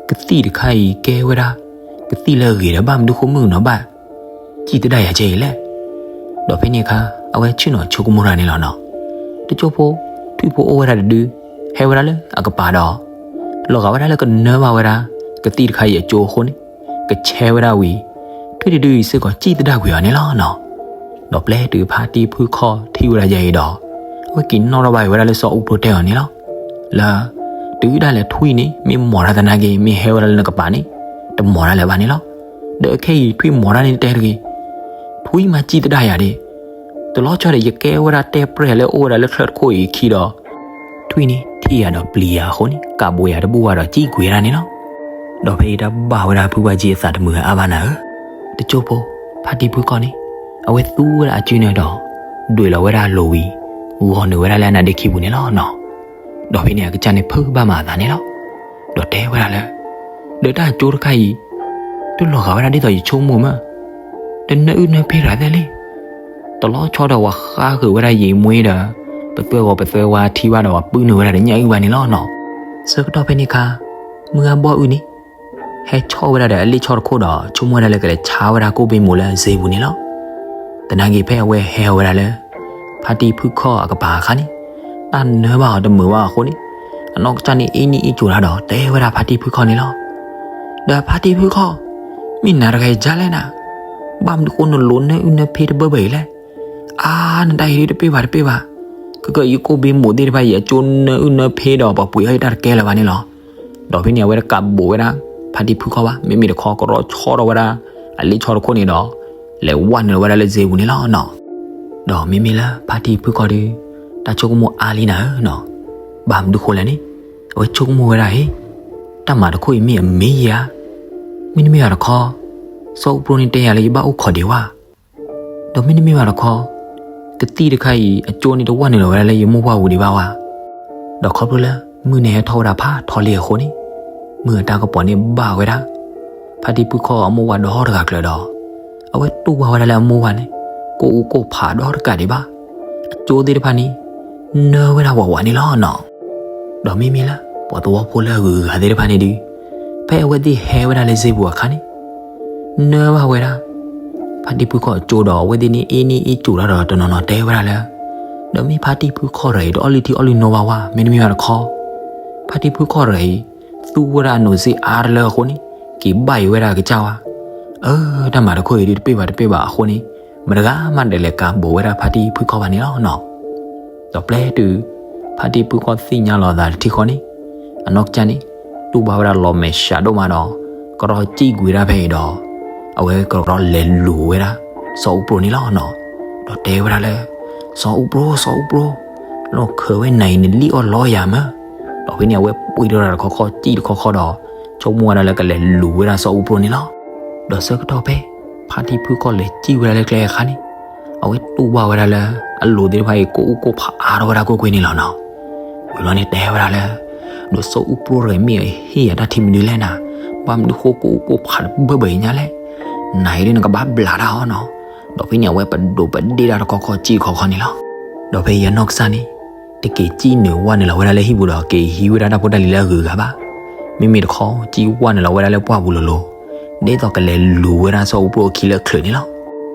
ကသံၣ်တခါအံၤကဲဝဲဒၣ် ကသံၣ်လၢအဂ့ၤဒီး ဘၣ်မနုၤဃိမုၣ်ကနီၤဘၣ် စံၣ်သဒၣ်ယၤကဲအံၤလဲၣ်. ဒီးဖဲန့ၣ်အခါ အဝဲဆ့ၣ်နီၤဆိကမိၣ်တၢ်န့ၣ်လီၤနီၤ. တစိၢ်ဖိ ထွံၣ်ဖိအိၣ်ဝဲဒၣ်တဒု ဟဲဝဲဒၣ်လၢအကပၤဒီး လီၤဂာ်ဝဲဒၣ်လၢကနၢဘၣ်ဝဲဒၣ် ကသံၣ်တခါအံၤအကၠိအဃိန့ၣ် ကဆဲဝဲဒၣ်ဝံၤ ထွံၣ်တဒုအံၤစ့ၢ်ကီးစံၣ်သဒၣ်ကွံာ်အီၤန့ၣ်လီၤနီၤ. ဒီးပျဲတုၤဖါတံၢ်ဖုၣ်ခီၣ်ထံၣ်ဝဲဒၣ်ယဲအံၤဒီး အဝဲက့ၤနီၣ်ထီၣ်ဘၣ်အံၤဝဲဒၣ်လၢစီၤအူပြိတဲအီၤန့ၣ်လီၤ. လၢ တုၤဒၣ်လဲာ်ထွံၣ်န့ၣ် မ့ၢ်မီၤတၢ်သနာ်က့ မ့ၢ်ဟဲဝဲဒၣ်လၢနကပၤန့ၣ် တမီၤတၢ်လၢၤဘၣ်န့ၣ်လီၤ. ဒီးခဲအံၤထွံၣ်မီၤတၢ်န့ၣ်တဲတဂ့ၤ, ထွံၣ်မၤစံၣ်သဒၣ်ယၤဒၣ်, တလီၤဆီဒီး ယကဲဝဲဒၣ်တဲပြဲၢ်လၢအိၣ်ဝဲဒၣ်လၢချၢၣ်တခိၣ်အံၤအခံဒီး ထွံၣ်န့ၣ်ထံၣ်ယၤဒီးပျံၤယၤအဃိန့ၣ် ကးဘိးယၤတဘူၣ်ဘၣ်ဒီးစံၣ်ကွံာ်ဝဲဒၣ်န့ၣ်လီၤ. ဒီးဖဲအံၤတၢ်ဘၣ်ဝဲဒၣ်ဖုဘၣ်ကံအသးတမုာ်အါဘၣ်နၤဧၢ, တစိၢ်ဖိ ဖါတံၢ်ဖုၣ်ခီၣ်န့ၣ် အဝဲသူဝဲဒၣ်အစုန့ၣ်ဒီး ဒွဲၣ်လီၤဝဲဒၣ်အလိၤဝံၤ ဂီၤနုာ်ဝဲဒၣ်လၢအနါဒ့ခံပူၤန့ၣ်လီၤနီၤ. ဒီးဖဲန့ၣ်အကစၢ်န့ၣ်ဖုးဘၣ်မးအသးန့ၣ်လီၤ. ဒီးတဲဝဲဒၣ်လၢ ဒီးတၢ်အကၠိတခါအံၤ တလီၤဂာ်ဝဲဒၣ်ဒ်သိးယဆိကမိၣ်မး, တနၢအုၣ်နၢဖံးတဂၤသ့ၣ်လံ. တလီၤဆီဒီးပှၤဃါဃုာ်ဝဲဒၣ်ယံာ်မှံဒီး ပသွဲဂီၤပသွဲဝါထံဘၣ်ဒီးပှၤပုၢ်နုာ်ဝဲဒၣ်တညၣ်အုၣ်ဘၣ်န့ၣ်လီၤနီၤ. ဆၢကတီၢ်ဖဲန့ၣ်အခါ မုၢ်ဂၤဘီၣ်အုၣ်န့ၣ် ဟဲဆီၣ်ဝဲဒၣ်ဒီးအလ့ၣ်ဆီတခိၣ်ဒီး ဆိကမိၣ်ဝဲဒၣ်လၢကလဲၤဆါဝဲဒၣ်ကိၣ်ဘ့မူးလၢစ့ပူၤန့ၣ်လီၤ. သနာ်က့ဖဲအဝဲဟဲအီၤဝဲဒၣ်လၢ ဖါတံၢ်ဖုၣ်ခီၣ်အကပၤအခါန့ၣ် တၢ်နၢဘၣ်အီၤတမုာ်ဘၣ်အဃိန့ၣ် အနီၢ်ကစၢ်န့ၣ်အ့ၣ်နံၣ်အ့ၣ်ကိၤတၢ်ဒီးတဲဝဲဒၣ်ဖါတံၢ်ဖုၣ်ခီၣ်န့ၣ်လီၤ. ဒီးဖါတံၢ်ဖုၣ်ခီၣ်, မ့ၢ်နၤတဂၤအံၤဒ်လဲၣ်နၤ, ဘၣ်မနုၤဃိနလိနၢအုၣ်နၢဖံးတဘၢဘၢအံၤလဲၣ်. အါ နတၢ်အံၤဒ်တပ့ၢ်ဘၣ်တပ့ၢ်ဘၣ်, ကကယကိၣ်ဘ့မူးသ့ၣ်တဖၣ်အံၤ အကၠိနၢအုၣ်နၢဖံးဒီးပှၤပှ့ၤအီၣ်ယတၢ်တကဲလၢၤဘၣ်န့ၣ်လီၤ. ဒီးဖဲန့ၣ် အဝဲတကးဘိးဝဲဒၣ် ဖါတံၢ်ဖုၣ်ခီၣ်ဘၣ်, မ့မ့ၢ်တခီကရီဆီထီၣ်ဝဲဒၣ် အလ့ၣ်ဆီတခိၣ်န့ၣ်ဒီး လဲၤဝဲနုာ်ဝဲဒၣ်လၢစ့ပူၤန့ၣ်လီၤနီၤ. ဒီးမ့မ့ၢ်လၢဖါတံၢ်ဖုၣ်ခီၣ်ဒီး တၢ်ဆိကမိၣ်အါလံနၤဧၢနီၤ. ဘၣ်မနုၤဃိလဲၣ်န့ၣ်, အဝဲဆိကမိၣ်ဝဲဒၣ်အံၤ, တၢ်မၤတခိၣ်အံၤမ့ၢ်အမ့ၢ်ဧါ, မ့တမ့ၢ်ဘၣ်တခီ စီၤအူပြိန့ၣ်တဲယၤလၢယဘၣ်အိၣ်ခိးဒံးဝဲ ဒီးမ့တမ့ၢ်ဘၣ်တခီ, ကသံၣ်တခါအံၤ အကၠိန့ၣ်တဝဲနုာ်လီၤဝဲဒၣ်လၢယမိၢ်ပှၢ်ပူၤဒံးဘၣ်ဝဲ. ဒီးခီဖျိလၢမုၢ်န့ၣ်ဟဲထီၣ်ဝဲဒၣ်ဖးထီလံအဃိန့ၣ်, မုၢ်အတၢ်ကပီၤန့ၣ်ဘၣ်ဝဲဒၣ် ဖါတံၢ်ဖုၣ်ခီၣ်အမိၢ်ဝၤဒီတဂၤကျၢၤဒီး အဝဲတူၢ်ဘၣ်ဝဲဒၣ်လၢအမိၢ်ဝၤန့ၣ် ကိၣ်အူကိၣ်ဖးဒီတကးဒံးဘၣ်. အကၠိသ့ၣ်တဖၣ်န့ၣ် နၢဝဲဒၣ်ဝးဝးန့ၣ်လီၤနီၤ. ဒီးမ့မ့ၢ်လၢ ပှၤသဝီဖိလၢအဂုၤအဂၤသ့ၣ်တဖၣ်န့ၣ်ဒီး ဖဲအဝဲသ့ၣ်ဟဲဝဲဒၣ်လၢစ့ပူၤအခါန့ၣ် နၢဘၣ်ဝဲဒၣ် ဖါတံၢ်ဖုၣ်ခီၣ်အကၠိဒီး အဝဲသ့ၣ်န့ၣ်အ့ၣ်န့ၢ်အ့ၣ်ကိၤတၢ်ဒီးတနီၤနီၤတဲဝဲဒၣ်လၢ ဒီးမ့ၢ်ဖါတံၢ်ဖုၣ်ခီၣ်တဂၤအံၤ တအီၣ်လုၢ်ထံအီၣ်လုၢ်နိဘၣ်ဝဲ မ့တမ့ၢ်ဘၣ်တခီ ဖါတံၢ်ဖုၣ်ခီၣ်တဂၤအံၤ သူဝဲဒၣ်အနိးစ့အါတလၢအဃိန့ၣ် က့ၤဘၣ်အံၤဝဲဒၣ်ကစၢ်ဝါ, အၢ တၢ်မၤတခိၣ်အံၤဒုးတပ့ၢ်ဘၣ်တပ့ၢ်ဘၣ်အဃိန့ၣ်, မတဂၤမးဒီးလဲၤကးဘိးဝဲဒၣ်ဖါတံၢ်ဖုခီၣ်ဘၣ်န့ၣ်လီၤနီၤ. ဒီးပျဲတုၤ ဖါတံၢ်ဖုခီၣ်သ့ၣ်ညါလီၤအသးတထံၣ်ဃီန့ၣ်, အနီၢ်ကစၢ်န့ၣ် တူၢ်ဘၣ်ဝဲဒၣ်လီၤမဲာ်ဆှးဒိၣ်မးဒီး ကရီကံၣ်ကွံာ်ဝဲဒၣ်ဖဲအံၤဒီး အဝဲကရီလဲၤလူၤဝဲဒၣ် စီၤအူပျိန့ၣ်လီၤနီၤ. ဒီးတဲဝဲဒၣ်လၢ စီၤအူပျိ စီၤအူပျိ, လီၢ်ခၢးဝဲနၤအံၤ နလံၣ်အီၣ်လီယၤမၢ. ဒီးဖဲန့ၣ် အဝဲပှ့ၤထီၣ်တၢ်တခီခီ စံၣ်တခီခီဒီး ဆိကမိၣ်ဝဲဒၣ်လၢကလဲၤလူၤဝဲဒၣ်စီၤအူပျိန့ၣ်လီၤ. ဒီးဆၢကတီၢ်ဖဲ ဖါတံၢ်ဖုခီၣ်လဲၤစံၣ်ဝဲဒၣ်လၢကျဲအခါန့ၣ်, အဝဲတူၢ်ဘၣ်ဝဲဒၣ်လၢ အလိၤသ့ၣ်တဖၣ်အံၤ ကိၢ်အူၣ်ကိၢ်ဖးအါထီၣ်ဝဲဒၣ်ကွ့ၢ်ကွ့ၢ်န့ၣ်လီၤနီၤ. ဝံၤလီၤန့ၣ်တဲဝဲဒၣ်လၢ ဒီးစီၤအူပျိတဂၤမ့ၢ်အဟ့ၣ်ယၤတၢ်ထံမနုၤလဲၣ်နၤ, ဘၣ်မနုၤဃိကိၢ်အူၣ်ကိၢ်ဖးတဘၢဘၢအံၤညါလဲၣ်. နၤအံၤဒ်နကဘၣ်ဘျးတၢ်အီၤနီၤ. ဒီးဖဲန့ၣ် အဝဲပဒိးပဒ့ၣ်တၢ်တခီခီ စံၣ်တခီခီန့ၣ်လီၤ. ဒီးဖဲအံၤအနီၢ်ကစၢ်န့ၣ် တက့ၤစံၣ်နုာ်ဝဲနုာ်လီၤဝဲဒၣ်လၢဟံၣ်ပူၤဒီး က့ၤဟံးဝဲဒၣ်တၢ်ဖိတၢ်လံၤလၢအဂုၤအဂၤဘၣ်. မ့မ့ၢ်တခီ စံၣ်ဝဲနုာ်လီၤဝဲဒၣ်လၢပှၢ်ပူၤလိၤလိၤ, ဒ်သိးကလဲၤလူၤဝဲဒၣ်စီၤအူပျိအခံလၢအချၢးန့ၣ်လီၤ.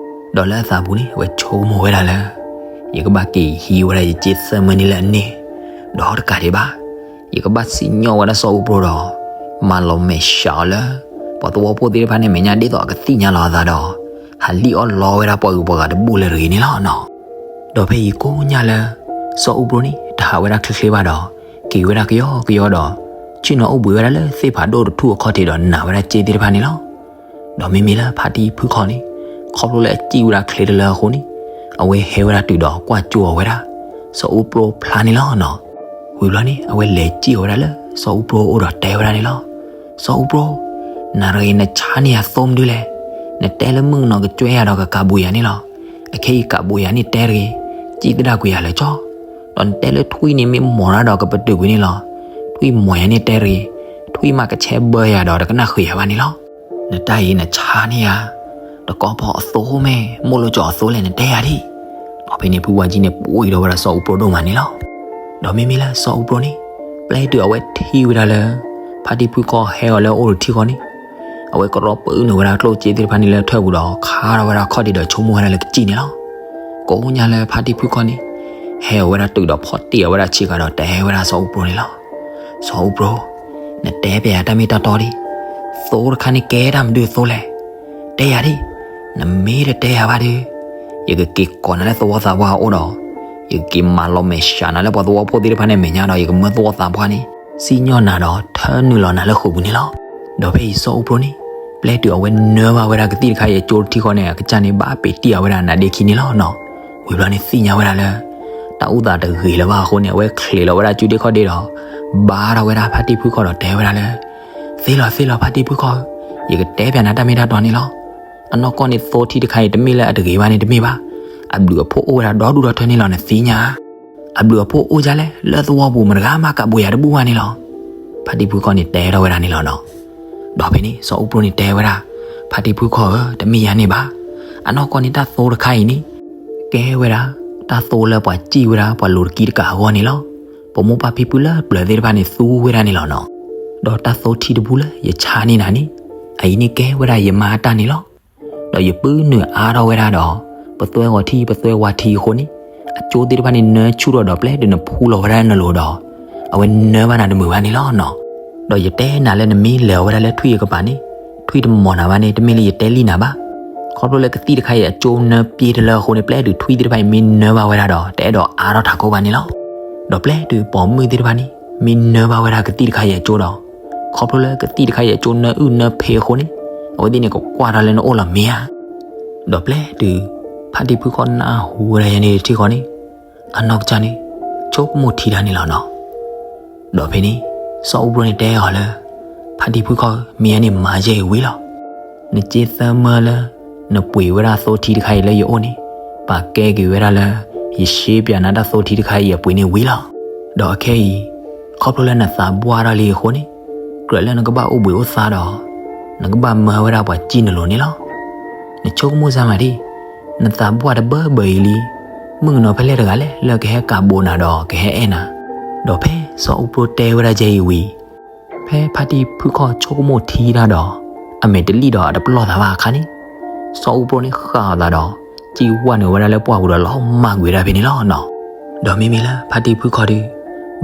ဒီးလၢအသးပူၤန့ၣ် အဝဲဆိကမိၣ်ဝဲဒၣ်လၢ ယကဘၣ်က့ၤဟံးဝဲဒၣ်ယစ့သၢမၢန့ၣ်လၢအန့ၣ်, ဒီးတကးဒံးဘၣ် ယကဘၣ်စံၣ်ညီၣ်ဝဲဒၣ်စီၤအူပျိဒီး မၤလီၤမဲာ်ဆှးအီၤလၢ ပှၤသဝီဖိသ့ၣ်တဖၣ်န့ၣ်အမဲာ်ညါ ဒ်သိးအကသ့ၣ်ညါလီၤအသးဒီး ဟးလံၣ်အီၣ်လီဝဲဒၣ်ပှၤဂုၤပှၤဂၤတဘူၣ်လၢၤတဂ့ၤန့ၣ်လီၤနီၤ. ဒီးဖဲအံၤကိးညါလၢ စီၤအူပျိန့ၣ် တဟးဝဲဒၣ်ချ့ချ့ဘၣ်ဒီး က့ၤဝဲဒၣ်ကယီကယီဒီး ဆ့ၣ်နီၤအိၣ်ဘှံးဝဲဒၣ်လၢသ့ၣ်ဖးဒိၣ်တထူၣ်အခီၣ်ထံးဒီး နာ်ဝဲဒၣ်စ့သ့ၣ်တဖၣ်န့ၣ်လီၤ. ဒီးမ့မ့ၢ်လၢဖါတံၢ်ဖုခီၣ်န့ၣ် ခီဖျိလၢအစံၣ်ဝဲဒၣ်ချ့တလၢအဃိန့ၣ် အဝဲဟဲဝဲဒၣ်တုၤဒီးကွၢ်ကၠိအီၤဝဲဒၣ် စီၤအူပျိဖျါန့ၣ်လီၤနီၤ. ဝံၤဘျီန့ၣ် အဝဲလဲၤစံၣ်အီၤဝဲဒၣ်လၢ စီၤအူပျိအအိၣ်ဒီးတဲဝဲဒၣ်န့ၣ်လီၤ. စီၤအူပျိ, နၤတဂၤအံၤနဆါန့ၢ်ယၤသိမနုၤလဲၣ်. နတဲလၢမုၣ်ကနီၤကကွဲယၤဒီးကကးဘိးယၤန့ၣ်လီၤ. အခဲအံၤကးဘိးယၤန့ၣ်တဲတဂ့ၤ, စံၣ်သဒၣ်ကွံာ်ယၤလၢာ်ကၠီ. ဒီးနတဲလၢထွံၣ်န့ၣ်မ့ၢ်မီၤတၢ်ဒီးကပတုာ်ကွံာ်န့ၣ်လီၤ. ထွံၣ်မီၤယၤန့ၣ်တဲတဂ့ၤ, ထွံၣ်မးကဆဲးဘၢယၤဒီးတကနၣ်ဃုာ်ယၤဘၣ်န့ၣ်လီၤ. နတၢ်အံၤနဆါန့ၢ်ယၤ တကီၢ်ဖီအသိမ့ၢ် မိၢ်လိာ်ကၠီၤအသိလဲၣ် နတဲယၤဒံး. ဒီးဖဲန့ၣ်ဖုဝါကၠံန့ၣ် ပှံၤဒီးဝဲဒၣ်စီၤအူပျိဒိၣ်မးန့ၣ်လီၤ. ဒီးမ့မ့ၢ်လၢစီၤအူပျိန့ၣ် ပျဲတုၤအဝဲထံၣ်ဝဲဒၣ်လၢ ဖါတံၢ်ဖုခီၣ်ဟဲအီၤလၢအအိၣ်တထံၣ်ဃီန့ၣ် အဝဲကရီပၢနုာ်ဝဲဒၣ်ကျိၣ်စ့သ့ၣ်တဖၣ်န့ၣ်လၢထၢၣ်ပူၤဒီး ခါထီၣ်ဝဲဒၣ်ခီၣ်ထံးဒီးဆိကမိၣ်ဝဲဒၣ်လၢကစံၣ်န့ၣ်လီၤ. ကိးညါလၢဖါတံၢ်ဖုခီၣ်န့ၣ် ဟဲအီၤဝဲဒၣ်တုၤဒီးဖီၣ်တံၢ်အီၤဝဲဒၣ်ဆံးဃာ်ဒီးတဲဝဲဒၣ်စီၤအူပျိန့ၣ်လီၤ. စီၤအူပျိ, နတဲပျဲယၤတၢ်မ့ၢ်တၢ်တီဒံး, သိတခါန့ၣ်ကဲတၢ်မနုၤအသိလဲၣ်. တဲယၤဒံး, နမ့ၢ်တတဲယၤဘၣ်ဒီး ယကက့ၤကိးနၤလၢသဝီသးပှၢ်အအိၣ်ဒီး ယကက့ၤမၤလီၤမဲာ်ဆှးနၤလၢပှၤသဝီဖိသ့ၣ်တဖၣ်န့ၣ်အမဲာ်ညါဒီး ယကမၢသဝီသးပှၢ်န့ၣ် စံၣ်ညီၣ်နၤဒီးထၢနုာ်လီၤနၤလၢဃိာ်ပူၤန့ၣ်လီၤ. ဒီးဖဲအံၤစီၤအူပျိန့ၣ် ပျဲတုၤအဝဲနၢဘၣ်ဝဲဒၣ်ကသံၣ်တခါအံၤအကၠိတထံၣ်ဃီန့ၣ် အကစၢ်န့ၣ်ဘၣ်ပ့ၤတံၢ်အီၤဝဲဒၣ်နါဒ့ခံန့ၣ်လီၤနီၤ. ဝံၤဘျီန့ၣ်သ့ၣ်ညါဝဲဒၣ်လၢ တၢ်အိၣ်သးတဂ့ၤလၢၤဘၣ်အဃိန့ၣ် အဝဲချံးလီၤဝဲဒၣ်စုဒ့ခီၣ်ဒ့ဒီး ဘါထီၣ်ဝဲဒၣ်ဖါတံၢ်ဖုခီၣ်ဒီးတဲဝဲဒၣ်လၢ သ့လီၤသ့လီၤ ဖါတံၢ်ဖုခီၣ်ဧၢ, ယကတဲပျဲနၤတၢ်မ့ၢ်တၢ်တီန့ၣ်လီၤ. အနီၢ်ကီၢ်န့ၣ်သိထံတခါအံၤတမ့ၢ်လၢအတဂ့ၤဘၣ်န့ၣ်တမ့ၢ်ဘၣ်. အဘျုးအဖှိၣ်အိၣ်ဝဲဒၣ်ဒီဒူၣ်ဒီထၢန့ၣ်လီၤ နသ့ၣ်ညါဧါ. အဘျုးအဖှိၣ်အိၣ်ဒ်လဲၣ် လၢသဝီပူၤမတဂၤမးကးဘိးယၤတဘူၣ်ဘၣ်န့ၣ်လီၤ. ဖါတံၢ်ဖုခီၣ်န့ၣ်တဲထီၣ်ဝဲဒၣ်န့ၣ်လီၤနီၤ. ဒီးဖဲန့ၣ် စီၤအူပျိန့ၣ်တဲဝဲဒၣ်, ဖါတံၢ်ဖုခီၣ်ဧၢ, တမ့ၢ်ယၤန့ၣ်ဘၣ်. အနီၢ်ကီၢ်န့ၣ်တၢ်သိတခါအံၤန့ၣ် ကဲဝဲဒၣ် တၢ်သိလၢပှၤစံၣ်ဝဲဒၣ်ပှၤလိၤတကံတကးအဂီၢ်န့ၣ်လီၤ. ပမိၢ်ပၢ်ဖံဖုလၢပျၢၤသ့ၣ်တဖၣ်န့ၣ်သူဝဲဒၣ်န့ၣ်လီၤနီၤ. ဒီးတၢ်သိထံတဘူလၢယဆါန့ၢ်နၤန့ၣ် အအံၤန့ၣ်ကဲဝဲဒၣ်ယမါအတၢ်န့ၣ်လီၤ. ဒီးယပုၢ်နုာ်အါထီၣ်ဝဲဒၣ်ဒီး ပသွဲဂီၤထံ ပသွဲဝါထံအဃိန့ၣ် အကၠိသ့ၣ်တဖၣ်န့ၣ်နၢဆူၣ်ထီၣ်ဒီး ပျဲတုၤနဖူလီၤဝဲဒၣ်နလိၤဒီး အဝဲနၢဘၣ်နၤတမုာ်ဘၣ်န့ၣ်လီၤနီၤ. ဒီးယတဲနၤလၢနမ့ၢ်လဲၤဝဲဒၣ်လၢထွံၣ်အကပၤန့ၣ် ထွံၣ်တမီၤနၤဘၣ်န့ၣ် တမ့ၢ်လၢယတဲလံနၤဘၣ်. ခီဖျိလၢကသံၣ်တခါအံၤအကၠိနၢပျ့တလၢအဃိန့ၣ် ပျဲတုၤထွံၣ်သ့ၣ်တဖၣ်အံၤမ့ၢ်နၢဘၣ်ဝဲဒၣ်ဒီး တအဲၣ်ဒိးအါထီၣ်ထးခိၣ်ဘၣ်န့ၣ်လီၤ. ဒီးပျဲတုၤပိာ်မုၣ်သ့ၣ်တဖၣ်န့ၣ် မ့ၢ်နၢဘၣ်ဝဲဒၣ်ကသံၣ်တခါအံၤအကၠိဒီး ခီဖျိလၢကသံၣ်တခါအံၤအကၠိနၢအုၣ်နၢဖ့အဃိန့ၣ် အဝဲသ့ၣ်န့ၣ်ကကွၢ်ထီၣ်လၢနအိၣ်လီၤမ့ၢ်ဧါ. ဒီးပျဲတုၤ ဖါတံၢ်ဖုခီၣ်နၢ်ဟူဝဲဒၣ်ယၤန့ၣ်တထံၣ်ဃီန့ၣ် အနီၢ်ကစၢ်န့ၣ် ဆိကမိၣ်ထံတၢ်န့ၣ်လီၤနီၤ. ဒီးဖဲန့ၣ် စီၤအူပျိန့ၣ်တဲအီၤလၢ ဖါတံၢ်ဖုခီၣ်ဧၢ, မ့ၢ်ယဲန့ၣ်မၤယဲအံၤဝံၤလီၤ. နစ့သၢမၢလၢ နပှ့ၤဝဲဒၣ်သိထံတခါအံၤလၢယအိၣ်န့ၣ် ပာ်ကဲက့ၤဝဲဒၣ်လၢ ယရှဲပၠးနၤတၢ်သိထံတခါအံၤအပှ့ၤန့ၣ်ဝံၤလီၤ. ဒီးအခဲအံၤ ခီဖျိလၢနသးဘှၣ်ထီၣ်လံအဃိန့ၣ် ကြၢးလၢနကဘၣ်အိၣ်ဘှံးအိၣ်သါဒီး နကဘၣ်မၢဝဲဒၣ်ပှၤစံၣ်နလိၤန့ၣ်လီၤ. နဆိကမိၣ်စၢ်မးဒံး, နသးဘှၣ်တဘၢဘၢအံၤလံ, မုၣ်ကနီၤဖဲလဲၣ်တဂၤလဲၣ် လၢကဟဲကးဘိးနၤဒီးကဟဲအဲၣ်နၤ. ဒီးဖဲစီၤအူပျိတဲဝဲဒၣ်ယဲအံၤဝံၤ ဖဲဖါတံၢ်ဖုခီၣ်ဆိကမိၣ်ထံတၢ်ဒီး အမဲာ်တလံၣ်ဒီးအတပလီၢ်သးဘၣ်အခါန့ၣ် စီၤအူပျိန့ၣ်ဃၣ်အသးဒီး စံၣ်ဝဲနုာ်ဝဲဒၣ်လၢပှၢ်ပူၤဒီးလီၤမၢ်ကွံာ်ဝဲဒၣ်ဖဲန့ၣ်လီၤနီၤ. ဒီးမ့မ့ၢ်လၢဖါတံၢ်ဖုခီၣ်ဒီး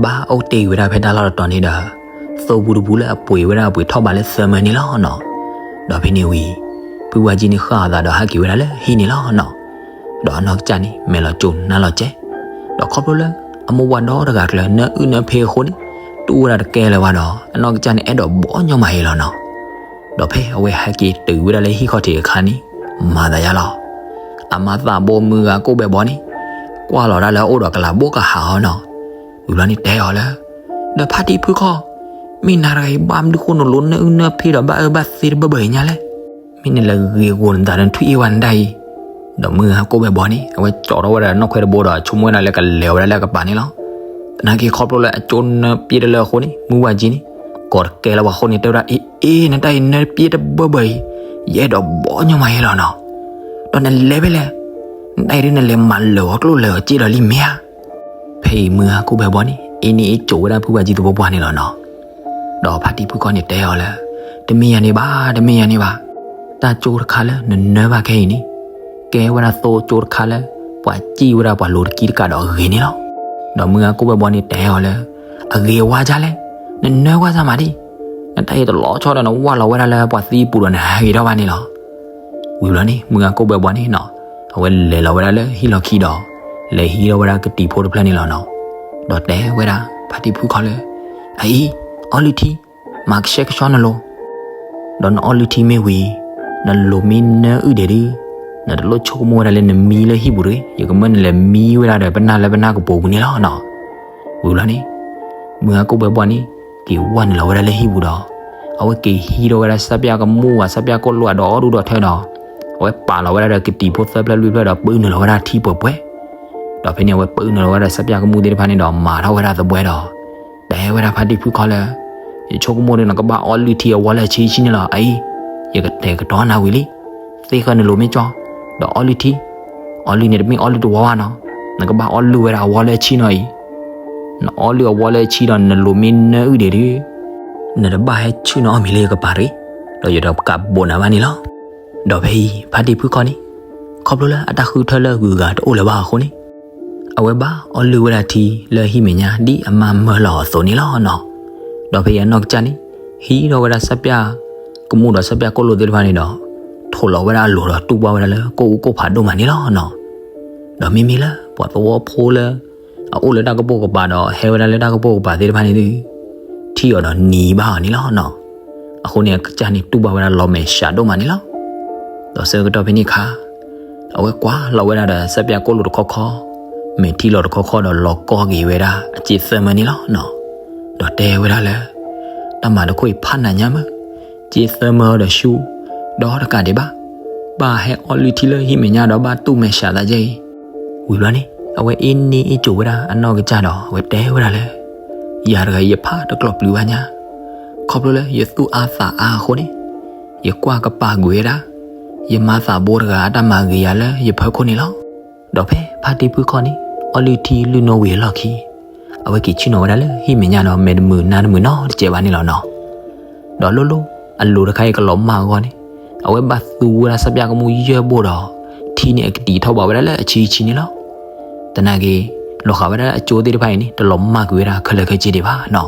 ဘၣ်အိၣ်တ့ၢ်ဝဲဒၣ်ဖဲတၢ်လီၢ်တတီၤန့ၣ်ဒီး သိပူၤတပူၤလၢအပှ့ၤဝဲဒၣ်အပှ့ၤထီၣ်ဘးလၢသၢမၢန့ၣ်လီၤနီၤ. ဒီးဖဲန့ၣ်ဝံၤ ဖုဝါကၠံန့ၣ်ဃၣ်အသးဒီးဟးက့ၤဝဲဒၣ်လၢဟံၣ်န့ၣ်လီၤနီၤ. ဒီးအနီၢ်ကစၢ်န့ၣ် မဲာ်လီၤကၠိနါလီၤကဲ, ဒီးခီဖျိလၢ အမိၢ်ဝၤဒီတဂၤကျၢၤ နၢအုၣ်နၢဖ့အဃိန့ၣ် တူၢ်ဝဲဒၣ်တကဲလၢၤဘၣ်ဒီး အနီၢ်ကစၢ်န့ၣ် အဲၣ်ဒိးဘီညီမးအံၤလီၤနီၤ. ဒီးဖဲအဝဲဟဲက့ၤတုၤဝဲဒၣ်လၢဟံၣ်ခီၣ်ထံးအခါန့ၣ် မၤသးယါလီၤ. အမါသးဘိမုၢ်ဂၤကိၣ်ဘဲဘီန့ၣ် ကွၢ်လီၤဒၣ်လၢအအိၣ်ဒီးကလၤဘိကဟးအီၤနီၤ. ဝံၤဘျီန့ၣ်တဲအီၤလၢ ဒီးဖါတံၢ်ဖုခီၣ်, မ့ၢ်နၤတဂၤအံၤ ဘၣ်မနုၤဃိနလိနၢအုၣ်နၢဖ့ဒီးဘၣ်အၢဘၣ်သီတဘၢဘၢအံၤညါလဲၣ်. မ့ၢ်နလဲၤဂ့ၤဂီၤနသးဒီးနထွံၣ်အ့ၣ်ဝဲနဒၣ်အံၤ. ဒီးမုၢ်ဂၤကိၣ်ဘဲဘီန့ၣ် အဝဲကၠီထီၣ်ဝဲဒၣ်နီၣ်ခွဲတဘိဒီး ဆိကမိၣ်ဝဲဒၣ်လၢကလဲၤဝဲဒၣ်လၢအကပၤန့ၣ်လီၤ. သနာ်က့ခီဖျိလၢအကၠိနၢပျ့တလၢအဃိန့ၣ် မုၢ်ဝါကၠံန့ၣ် ကိးတကဲလၢၤဘၣ်အဃိန့ၣ် တဲဝဲဒၣ် အ့ အ့ နတၢ်အံၤနၢပျ့တဘၢဘၢအံၤ ယအဲၣ်ဒိးဘီညီမးအံၤလီၤနီၤ. ဒီးနလဲၤဖဲလဲၣ်, နတၢ်အံၤဒ်နလဲၤမၤလၢာ်အီၤကျိၣ်လၢာ်အီၤစ့ဒီးလံမ့ၢ်ဧါ. ဖဲအံၤမုၢ်ဂၤကိၣ်ဘဲဘီန့ၣ် အ့န့ၢ်အ့ကၠိဝဲဒၣ်ဖုဝါကၠံသပှၢ်ပှၢ်န့ၣ်လီၤနီၤ. ဒီးဖါတံၢ်ဖုခီၣ်န့ၣ်တဲအီၤလၢ တမ့ၢ်ယၤန့ၣ်ဘၣ်, တမ့ၢ်ယၤန့ၣ်ဘၣ်. တၢ်ကၠိတခါလၢနနၢဘၣ်ခဲအံၤန့ၣ် ကဲဝဲဒၣ်သိကၠိတခါလၢ ပှၤစံၣ်ဝဲဒၣ်ပှၤလိၤတကံတကးဒီးအဂ့ၤန့ၣ်လီၤ. ဒီးမုၢ်ဂၤကိၣ်ဘဲဘီန့ၣ်တဲအီၤလၢ အဂ့ၤဝါဒ်လဲၣ်, နနၢဝဲစၢ်မးဒံး, နတၢ်အံၤတလီၤဆီဒီးနဝၢ်လီၤဝဲဒၣ်လၢပှၤသံပူၤဒီးနဟဲဂ့ၤထီၣ်ဘၣ်န့ၣ်လီၤ. ဝံၤဘျီန့ၣ် မုၢ်ဂၤကိၣ်ဘဲဘီန့ၣ်နီၤ အဝဲလဲၤလီၤဝဲဒၣ်လၢဟံၣ်လီၢ်ခံဒီး လဲၤဟံးထီၣ်ဝဲဒၣ်ကတံၤဖိတဖျၢၣ်န့ၣ်လီၤနီၤ. ဒီးတဲဝဲဒၣ်ဖါတံၢ်ဖုခီၣ်လၢ အအံၤ အီလုၢ်ထံ မၤကဆှဲကဆှီနလိၤ ဒီးနအီလုၢ်ထံမ့ၢ်ဝံၤ နလိၤမ့ၢ်နၢအုၣ်ဒံးဒု နတလိၣ်ဆိကမိၣ်ဝဲဒၣ်လၢနမံလၢဟံၣ်ပူၤတဂ့ၤ, ယကမၢနလဲၤမံဝဲဒၣ်ဒီးပနၢ်လၢပနၢ်ကပူၤပူၤန့ၣ်လီၤနီၤ. ဝံၤဘျီန့ၣ် မုၢ်ဂၤကိၣ်ဘဲဘီန့ၣ် က့ၤဝဲနုာ်လီၤဝဲဒၣ်လၢဟံၣ်ပူၤဒီး အဝဲက့ၤဟံးထီၣ်ဝဲဒၣ်စၢ်ပၠၣ်ကမူၣ်ဝဲ စၢ်ပၠၣ်ကိၣ်လိၣ်အဒီးအီၣ်ဒူၣ်ဒီးထၢဒီး အဝဲပာ်လီၤဝဲဒၣ်ဒီးကတံၤဖိသၢဖျၢၣ်လွံၢ်ဖျၢၣ်ဒီး ပာ်နုာ်လီၤဝဲဒၣ်ထံပှဲၤပှဲၤ ဒီးဖဲန့ၣ် အဝဲပာ်နုာ်လီၤဝဲဒၣ်စၢ်ပၠၣ်ကမူၣ်သ့ၣ်တဖၣ်န့ၣ်ဒီး မၤထီၣ်ဝဲဒၣ်သဘှဲဒီး တဲဝဲဒၣ်ဖါတံၢ်ဖုခီၣ်လၢ ယဆိကမိၣ်ဒီး နကဘၣ်အီလုၢ်ထံအဝီလၢအဆံဆံန့ၣ်လီၤ. အအံၤ ယကတဲာ်ကတီၤနၤဝံၤလံ. သ့ဃၢနလိၤမ့ၢ်ကၠီ ဒီးအီလုၢ်ထံ, အီလုၢ်န့ၣ်တမ့ၢ်အီလုၢ်တဝီဘၣ်နီၤ, နကဘၣ်အီလုၢ်ဝဲဒၣ်အဝီလၢအဆံနီၤအံၤ. နအီလုၢ်အဝီလၢအဆံဒီး နလိၤမ့ၢ်နၢအုၣ်ဒံးဒု နတဘၣ်ဟဲဆူၣ်နအီၣ်မ့ၤလၢယကပၤတဂ့ၤ, ဒီးယတကးဘိးနၤဘၣ်န့ၣ်လီၤ. ဒီးဖဲအံၤ ဖါတံၢ်ဖုခီၣ်န့ၣ် ခီဖျိလၢအတၢ်ဃုထၢလၢအဂုၤအဂၤတအိၣ်လၢၤဘၣ်အဃိန့ၣ် အဝဲဘၣ်အီလုၢ်ဝဲဒၣ်ထံလၢဟံၣ်မဲာ်ညါ ဒ်အမါမၢလီၤအသိးန့ၣ်လီၤနီၤ. ဒီးဖဲအံၤအနီၢ်ကစၢ်န့ၣ် ဟံးထီၣ်ဝဲဒၣ်စၢ်ပၠၣ်ကမူၣ်ဒီးစၢ်ပၠၣ်ကိၣ်လိၣ်သ့ၣ်တဖၣ်န့ၣ်ဒီး ထိးလီၤဝဲဒၣ်အလိၤဒီးတူၢ်ဘၣ်ဝဲဒၣ်လၢကိၣ်အူကိၣ်ဖးဒိၣ်မးန့ၣ်လီၤနီၤ. ဒီးမ့မ့ၢ်လၢပှၤသဝီဖိလၢ အအိၣ်လၢတၢ်ကပိာ်ကပၤဒီး ဟဲဝဲဒၣ်လၢတၢ်ကပိာ်ကပၤသ့ၣ်တဖၣ်န့ၣ်ဒီး ထံၣ်အီၤဒီးနံၤဘၣ်အီၤန့ၣ်လီၤနီၤ. အဃိန့ၣ် အကစၢ်န့ၣ်တူၢ်ဘၣ်ဝဲဒၣ်လီၤမဲာ်ဆှးဒိၣ်မးန့ၣ်လီၤ. ဒီးဆၢကတီၢ်ဖဲန့ၣ်အခါ အဝဲကွၢ်လီၤဝဲဒၣ်ဒီးစၢ်ပၠၣ်ကိၣ်လိၣ်တခီခီ, မဲာ်ထံလီၤတခီခီဒီးလီၤကီၢ်က့ၤဝဲဒၣ်အစ့သၢမၢန့ၣ်လီၤနီၤ. ဒီးတဲဝဲဒၣ်လၢ တၢ်မၤတခိၣ်အံၤဖးနးညါမး, စ့သၢမၢဒီးဆူၣ် ဒီးတကးဒံးဘၣ်, ဘၣ်ဟဲအီလုၢ်ထံလၢဟံၣ်မဲာ်ညါဒီးဘၣ်တူၢ်မဲာ်ဆှးသးကဲအံၤ. ဝံၤဘျီန့ၣ် အဝဲအ့န့ၢ်အ့ကၠိဝဲဒၣ်အနီၢ်ကစၢ်ဒီး အဝဲတဲဝဲဒၣ်လၢ ယၤတဂၤအံၤယဖးတကျိးပျုၤဘၣ်ညါ, ခီဖျိလၢယသူၣ်အါသးအါအဃိန့ၣ် ယကွၢ်ကပာ်ကွံာ်ဝဲဒၣ် ယမါသးဘိတဂၤအတၢ်မၤဂ့ၤယၤလၢယဖီခိၣ်န့ၣ်လီၤ. ဒီးဖဲဖါတံၢ်ဖုခီၣ်န့ၣ် အီလုၢ်ထံလုၢ်နိဝံၤအလီၢ်ခံ အဝဲက့ၤဆ့ၣ်နီၤဝဲဒၣ်လၢဟံၣ်မဲာ်ညါဒီး မဲာ်တမုာ်နါတမုာ်နီတစဲးဘၣ်န့ၣ်လီၤနီၤ. ဒီးလိၣ်လိၣ် အလိၤတခါအံၤကလီၤမၢ်အဂီၢ်န့ၣ် အဝဲဘၣ်သူဝဲဒၣ်စၢ်ပၠၣ်ကမူၣ်ယဲၢ်ဘိၣ်ဒီး ထံန့ၣ်အကတံာ်ထီၣ်ဘၣ်ဝဲဒၣ်လၢအဆံဆံန့ၣ်လီၤ. သနာ်က့ လီၤက်ဝဲဒၣ်အကၠိသ့ၣ်တဖၣ်အံၤန့ၣ် တလီၤမၢ်ကွံာ်ဝဲဒၣ်ခဲလၢာ်ခဲဆ့ဒံးဘၣ်နီၤ.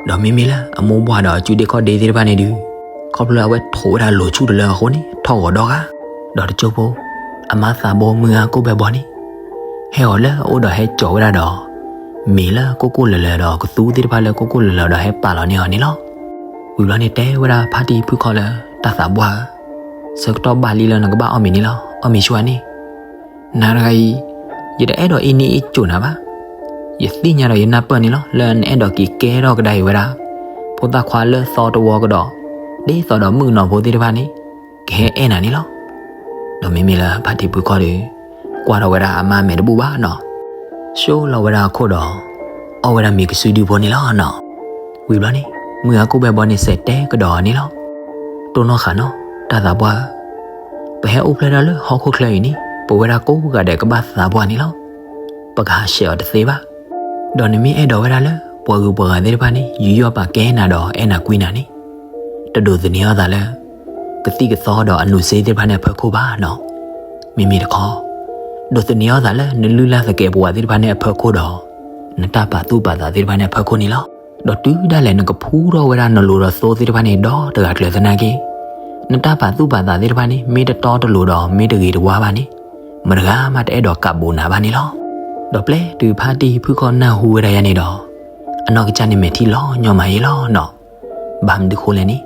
ဒီးမ့မ့ၢ်လၢအမိၢ်ပှၢ်ဒီးအကုဒ့ခီၣ်ဒ့သ့ၣ်တဖၣ်န့ၣ်ဒုး ခီဖျိအဝဲထိးဝဲဒၣ်လိၤဆူၣ်တလၢအဃိန့ၣ် ထီၣ်ဂီၤဒီဂၤ, ဒီးတကၠိဖိ အမါသးဘိမုၢ်ဂၤကိၣ်ဘဲဘီန့ၣ် ဟဲအီၤလၢအအိၣ်ဒီးဟဲကၠီၤဝဲဒၣ်ဒီး မ့ၤလၢကိၣ်ကိၣ်လၢၤလၢၤဒီးကသူသ့ၣ်တဖၣ်လၢကိၣ်ကိၣ်လၢၤလၢၤဒီးဟဲပာ်လီၤန့ၢ်အီၤန့ၣ်လီၤ. ဝံၤဘျီန့ၣ်တဲဝဲဒၣ်ဖါတံၢ်ဖုခီၣ်လၢ တၢ်သးပှၢ်ဧၢ, ဆၢကတီၢ်ဘၣ်လံလၢနကဘၣ်အီၣ်မ့ၤန့ၣ်လီၤ, အီၣ်မ့ၤဆူၣ်ဧါန့ၣ် နၤတဂၤအံၤ ယတအဲၣ်ဒိးအ့န့ၢ်အ့ကၠိနၤဘၣ်. ယသ့ၣ်ညါဒီးယနၢ်ပၢၢ်န့ၣ်လီၤ လၢနအဲၣ်ဒိးက့ၤကဲထီၣ်ကဒါအံၤဝဲဒၣ် ဖိသၣ်ခွါလၢသီတဝီကဒီး ဒ်သိးဒီးမုၣ်ကနီၤဖိသ့ၣ်တဖၣ်န့ၣ် ကဟဲအဲၣ်နၤန့ၣ်လီၤ. ဒီးမ့မ့ၢ်လၢဖါတံၢ်ဖုခီၣ်ဒီး ကွၢ်ထီၣ်ဝဲဒၣ်အမါမဲာ်တဘူၣ်ဘၣ်နီၤ, ၡိလီၤဝဲဒၣ်အခိၣ်ဒီး အီၣ်ဝဲဒၣ်မ့ၤကစုဒုဖိန့ၣ်လီၤနီၤ. ဝံၤဘျီန့ၣ် မုၢ်ဂၤကိၣ်ဘဲဘီန့ၣ်စဲးတဲကဒီးအီၤန့ၣ်လီၤ. တိၢ်နီၣ်ဃာ်နီၤ တၢ်သးပှၢ်ဧၢ, ပဟဲအိၣ်ဖျဲၣ်ထီၣ်လၢဟီၣ်ခိၣ်ချၢအံၤန့ၣ် ပဝဲဒၣ်ကိးဂၤဒဲးကဘၣ်သးပှၢ်န့ၣ်လီၤ. ပကဟးဆှဲးအီၤတသ့ဘၣ်. ဒီးနမ့ၢ်အဲၣ်ဒိးဝဲဒၣ်လၢ ပှၤဂုၤပှၤဂၤသ့ၣ်တဖၣ်န့ၣ် ယူးယီၣ်ပာ်ကဲနၤဒီးအဲၣ်နၤကွံနၤန့ၣ် တဒိးသန့ၤအီၣ်သးလၢ ကသံၣ်ကသီဒီးအနူၤစ့သ့ၣ်တဖၣ်န့ၣ်အဖီခိၣ်ဘၣ်နီၤ. မ့မ့ၢ်တခီ ဒိးသန့ၤအီၣ်သးလၢနလုၢ်လၢ်သကဲးပဝးသ့ၣ်တဖၣ်န့ၣ်အဖီခိၣ်ဒီး နတၢ်ပာ်သူၣ်ပာ်သးသ့ၣ်တဖၣ်န့ၣ်အဖီခိၣ်န့ၣ်လီၤ. ဒီးတုၤဒၣ်လဲာ်နကဖှူထီၣ်ဝဲဒၣ်နလိၤဒီးသိသ့ၣ်တဖၣ်န့ၣ်ဒီတဂၤကျၢၤသနာ်က့ နတၢ်ပာ်သူၣ်ပာ်သးသ့ၣ်တဖၣ်န့ၣ် မ့ၢ်တတီတလိၤဒီးမ့ၢ်တဂ့ၤတဝါဘၣ်န့ၣ်, မတဂၤမးတအဲၣ်ဒိးကးဘိးနၤဘၣ်န့ၣ်လီၤ. ဒီးပျဲတုၤဖါတံၢ်ဖုၣ်ခီၣ်နၢ်ဟူဝဲဒၣ်ယၤန့ၣ်ဒီး, အနီၢ်ကစၢ်န့ၣ်မဲာ်ထံလီၤညီမးအံၤလီၤနီၤ. ဘၣ်မနုၤဃိလဲၣ်န့ၣ်,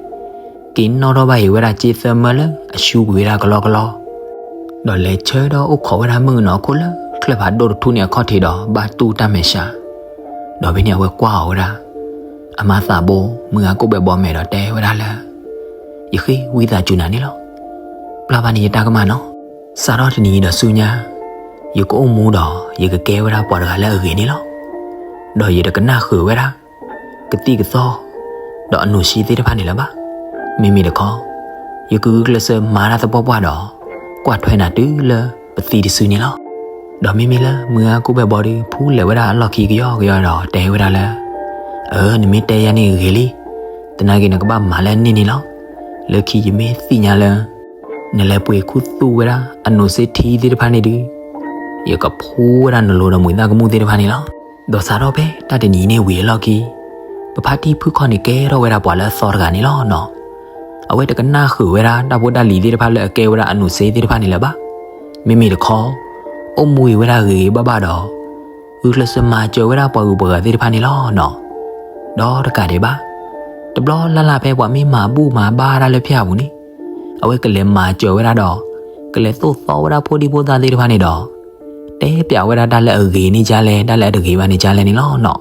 က့ၤနီၣ်ထီၣ်ဘၣ်အံၤဝဲဒၣ်စ့သၢမၢလၢအဆူကွံာ်ဝဲဒၣ်ကလီကလီ, ဒီးလဲၤဆၢဒီးအိၣ်ခိးဝဲဒၣ်မုၣ်ကနီၤအခိၣ်လၢချၢၣ်ဖးဒိၣ်တထူၣ်န့ၣ်အခီၣ်ထံးဒီးဘၣ်တူၢ်တၢ်မဲာ်ဆှး, ဒီးဖဲန့ၣ်အဝဲကွၢ်အီၤဝဲဒၣ် အမါသးဘိ မုၢ်ဂၤကိၣ်ဘဲဘီမဲာ်ဒီးတဲဝဲဒၣ်လၢ ယဃ့ဝံသးစူၤနၤန့ၣ်လီၤ. ပျၢ်ဘၣ်န့ၣ်ယတၢ်ကမၣ်နီၤ. စးထီၣ်တနံၤအံၤဒီးဆူညါ, ယကအိၣ်မူဒီးယကကဲဝဲဒၣ်ပှၤတဂၤလၢအဂ့ၤန့ၣ်လီၤ. ဒီးယတကနၣ်ဃုာ်ဝဲဒၣ် ကသံၣ်ကသီ ဒီးအနိၣ်စ့သ့ၣ်တဖၣ်န့ၣ်လၢၤဘၣ်. မ့မ့ၢ်တခီ, ယကဂုာ်ကျဲးစၢးမၤတၢ်သပှၢ်ပှၢ်ဒီး ကွၢ်ထွဲနၤတုၤလၢပသံတစုန့ၣ်လီၤ. ဒီးမ့မ့ၢ်လၢမုၢ်ဂၤကိၣ်ဘဲဘီဒီး ဖူလဲၤဝဲဒၣ်အလီၢ်ခံကယီကယီဒီးတဲဝဲဒၣ်လၢ အၢ နမ့ၢ်တဲယၤန့ၣ်ဂ့ၤလံ, သနာ်က့နကဘၣ်မၤလၢန့ၣ်န့ၣ်လီၤ. လၢခံယမ့ၢ်သ့ၣ်ညါလၢ နလဲၤပှ့ၤခူသူၣ်ဝဲဒၣ်အနိၣ်စ့ထံသ့ၣ်တဖၣ်န့ၣ်ဒီး, ယကဖှူဝဲဒၣ်နလိၤဒီးမုာ်သၣ်ကမူၣ်သ့ၣ်တဖၣ်န့ၣ်လီၤ. ဒီးစးထီၣ်ဖဲတၢ်တနံၤန့ၣ်ဝံၤအလီၢ်ခံ, ပဖါတံၢ်ဖုၣ်ခီၣ်န့ၣ်ကဲထီၣ်ဝဲဒၣ်ပှၤလၢအသီတဂၤန့ၣ်လီၤနီၤ. အဝဲတကနၣ်ဃုာ်ဝဲဒၣ်တၢ်ဖိတၢ်လံၤသ့ၣ်တဖၣ်လၢအကဲဝဲဒၣ်အနိၣ်စ့သ့ၣ်တဖၣ်န့ၣ်လၢၤဘၣ်. မ့မ့ၢ်တခီ, အိၣ်မူအံၤဝဲဒၣ်ဂ့ၤဂ့ၤဘၣ်ဘၣ်ဒီး ဂုာ်ကျဲးစၢးမၤစၢၤဝဲဒၣ်ပှၤဂုၤပှၤဂၤသ့ၣ်တဖၣ်န့ၣ်လီၤနီၤ. ဒီးတကးဒံးဘၣ်, တဘျီလၢ်လၢ်ဖဲပှၤမ့ၢ်မၤဘူၣ်မၤဘါတၢ်လၢဖၠၣ်ပူၤန့ၣ်, အဝဲကလဲၤမၤစၢၤဝဲဒၣ်ဒီး ကလဲၤသိၣ်သီဝဲဒၣ်ဖိဒံဖိသၣ်သ့ၣ်တဖၣ်န့ၣ်ဒီး တဲပျးဝဲဒၣ်တၢ်လၢအဂ့ၤန့ၢ်ကလဲၣ် တၢ်လၢအတဂ့ၤဘၣ်န့ၢ်ကလဲၣ်န့ၣ်လီၤနီၤ.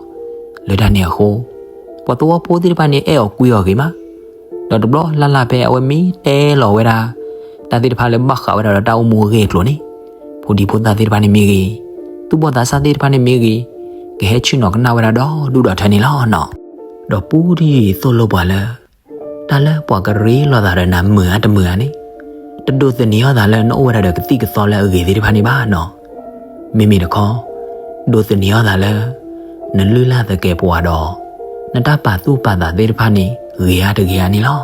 လၢတၢ်န့ၣ်အဃိ, ပှၤသဝီဖိသ့ၣ်တဖၣ်န့ၣ်အဲၣ်အီၤကွံအီၤဂ့ၤမး, ဒီးတဘျီလၢ်လၢ်ဖဲအဝဲမ့ၢ်တဲလီၤဝဲဒၣ် တၢ်သ့ၣ်တဖၣ်လၢဘၣ်ဃးဝဲဒၣ်ဒီးတၢ်အိၣ်မူအဂ့ၢ်အကျိၤန့ၣ်, ဖိဒံဖိသၣ်သ့ၣ်တဖၣ်န့ၣ်မ့ၢ်ဂ့ၤ, သူၣ်ဘီၣ်သးစၢ်သ့ၣ်တဖၣ်န့ၣ်မ့ၢ်ဂ့ၤ, ကဟဲဆ့ၣ်နီၤကနၣ်ဝဲဒၣ်ဒီဒူၣ်ဒီထၢန့ၣ်လီၤနီၤ. ဒီးပူတယုၢ်အံၤသိၣ်လိပှၤလၢ တၢ်လၢပှၤကရ့လိာ်သးဒီးနၤမုာ်ဧါတမုာ်ဧါန့ၣ်, တဒိးသန့ၤအီၣ်သးလၢနအိၣ်ဝဲဒၣ်ဒီးကသံၣ်ကသီလၢအဂ့ၤသ့ၣ်တဖၣ်န့ၣ်ဘၣ်နီၤ. မ့မ့ၢ်တခီ, ဒိးသန့ၤအီၣ်သးလၢ နလုၢ်လၢ်သကဲးပဝးဒီး နတၢ်ပာ်သူၣ်ပာ်သးသ့ၣ်တဖၣ်န့ၣ် ဂ့ၤဧါတဂ့ၤဧါန့ၣ်လီၤ.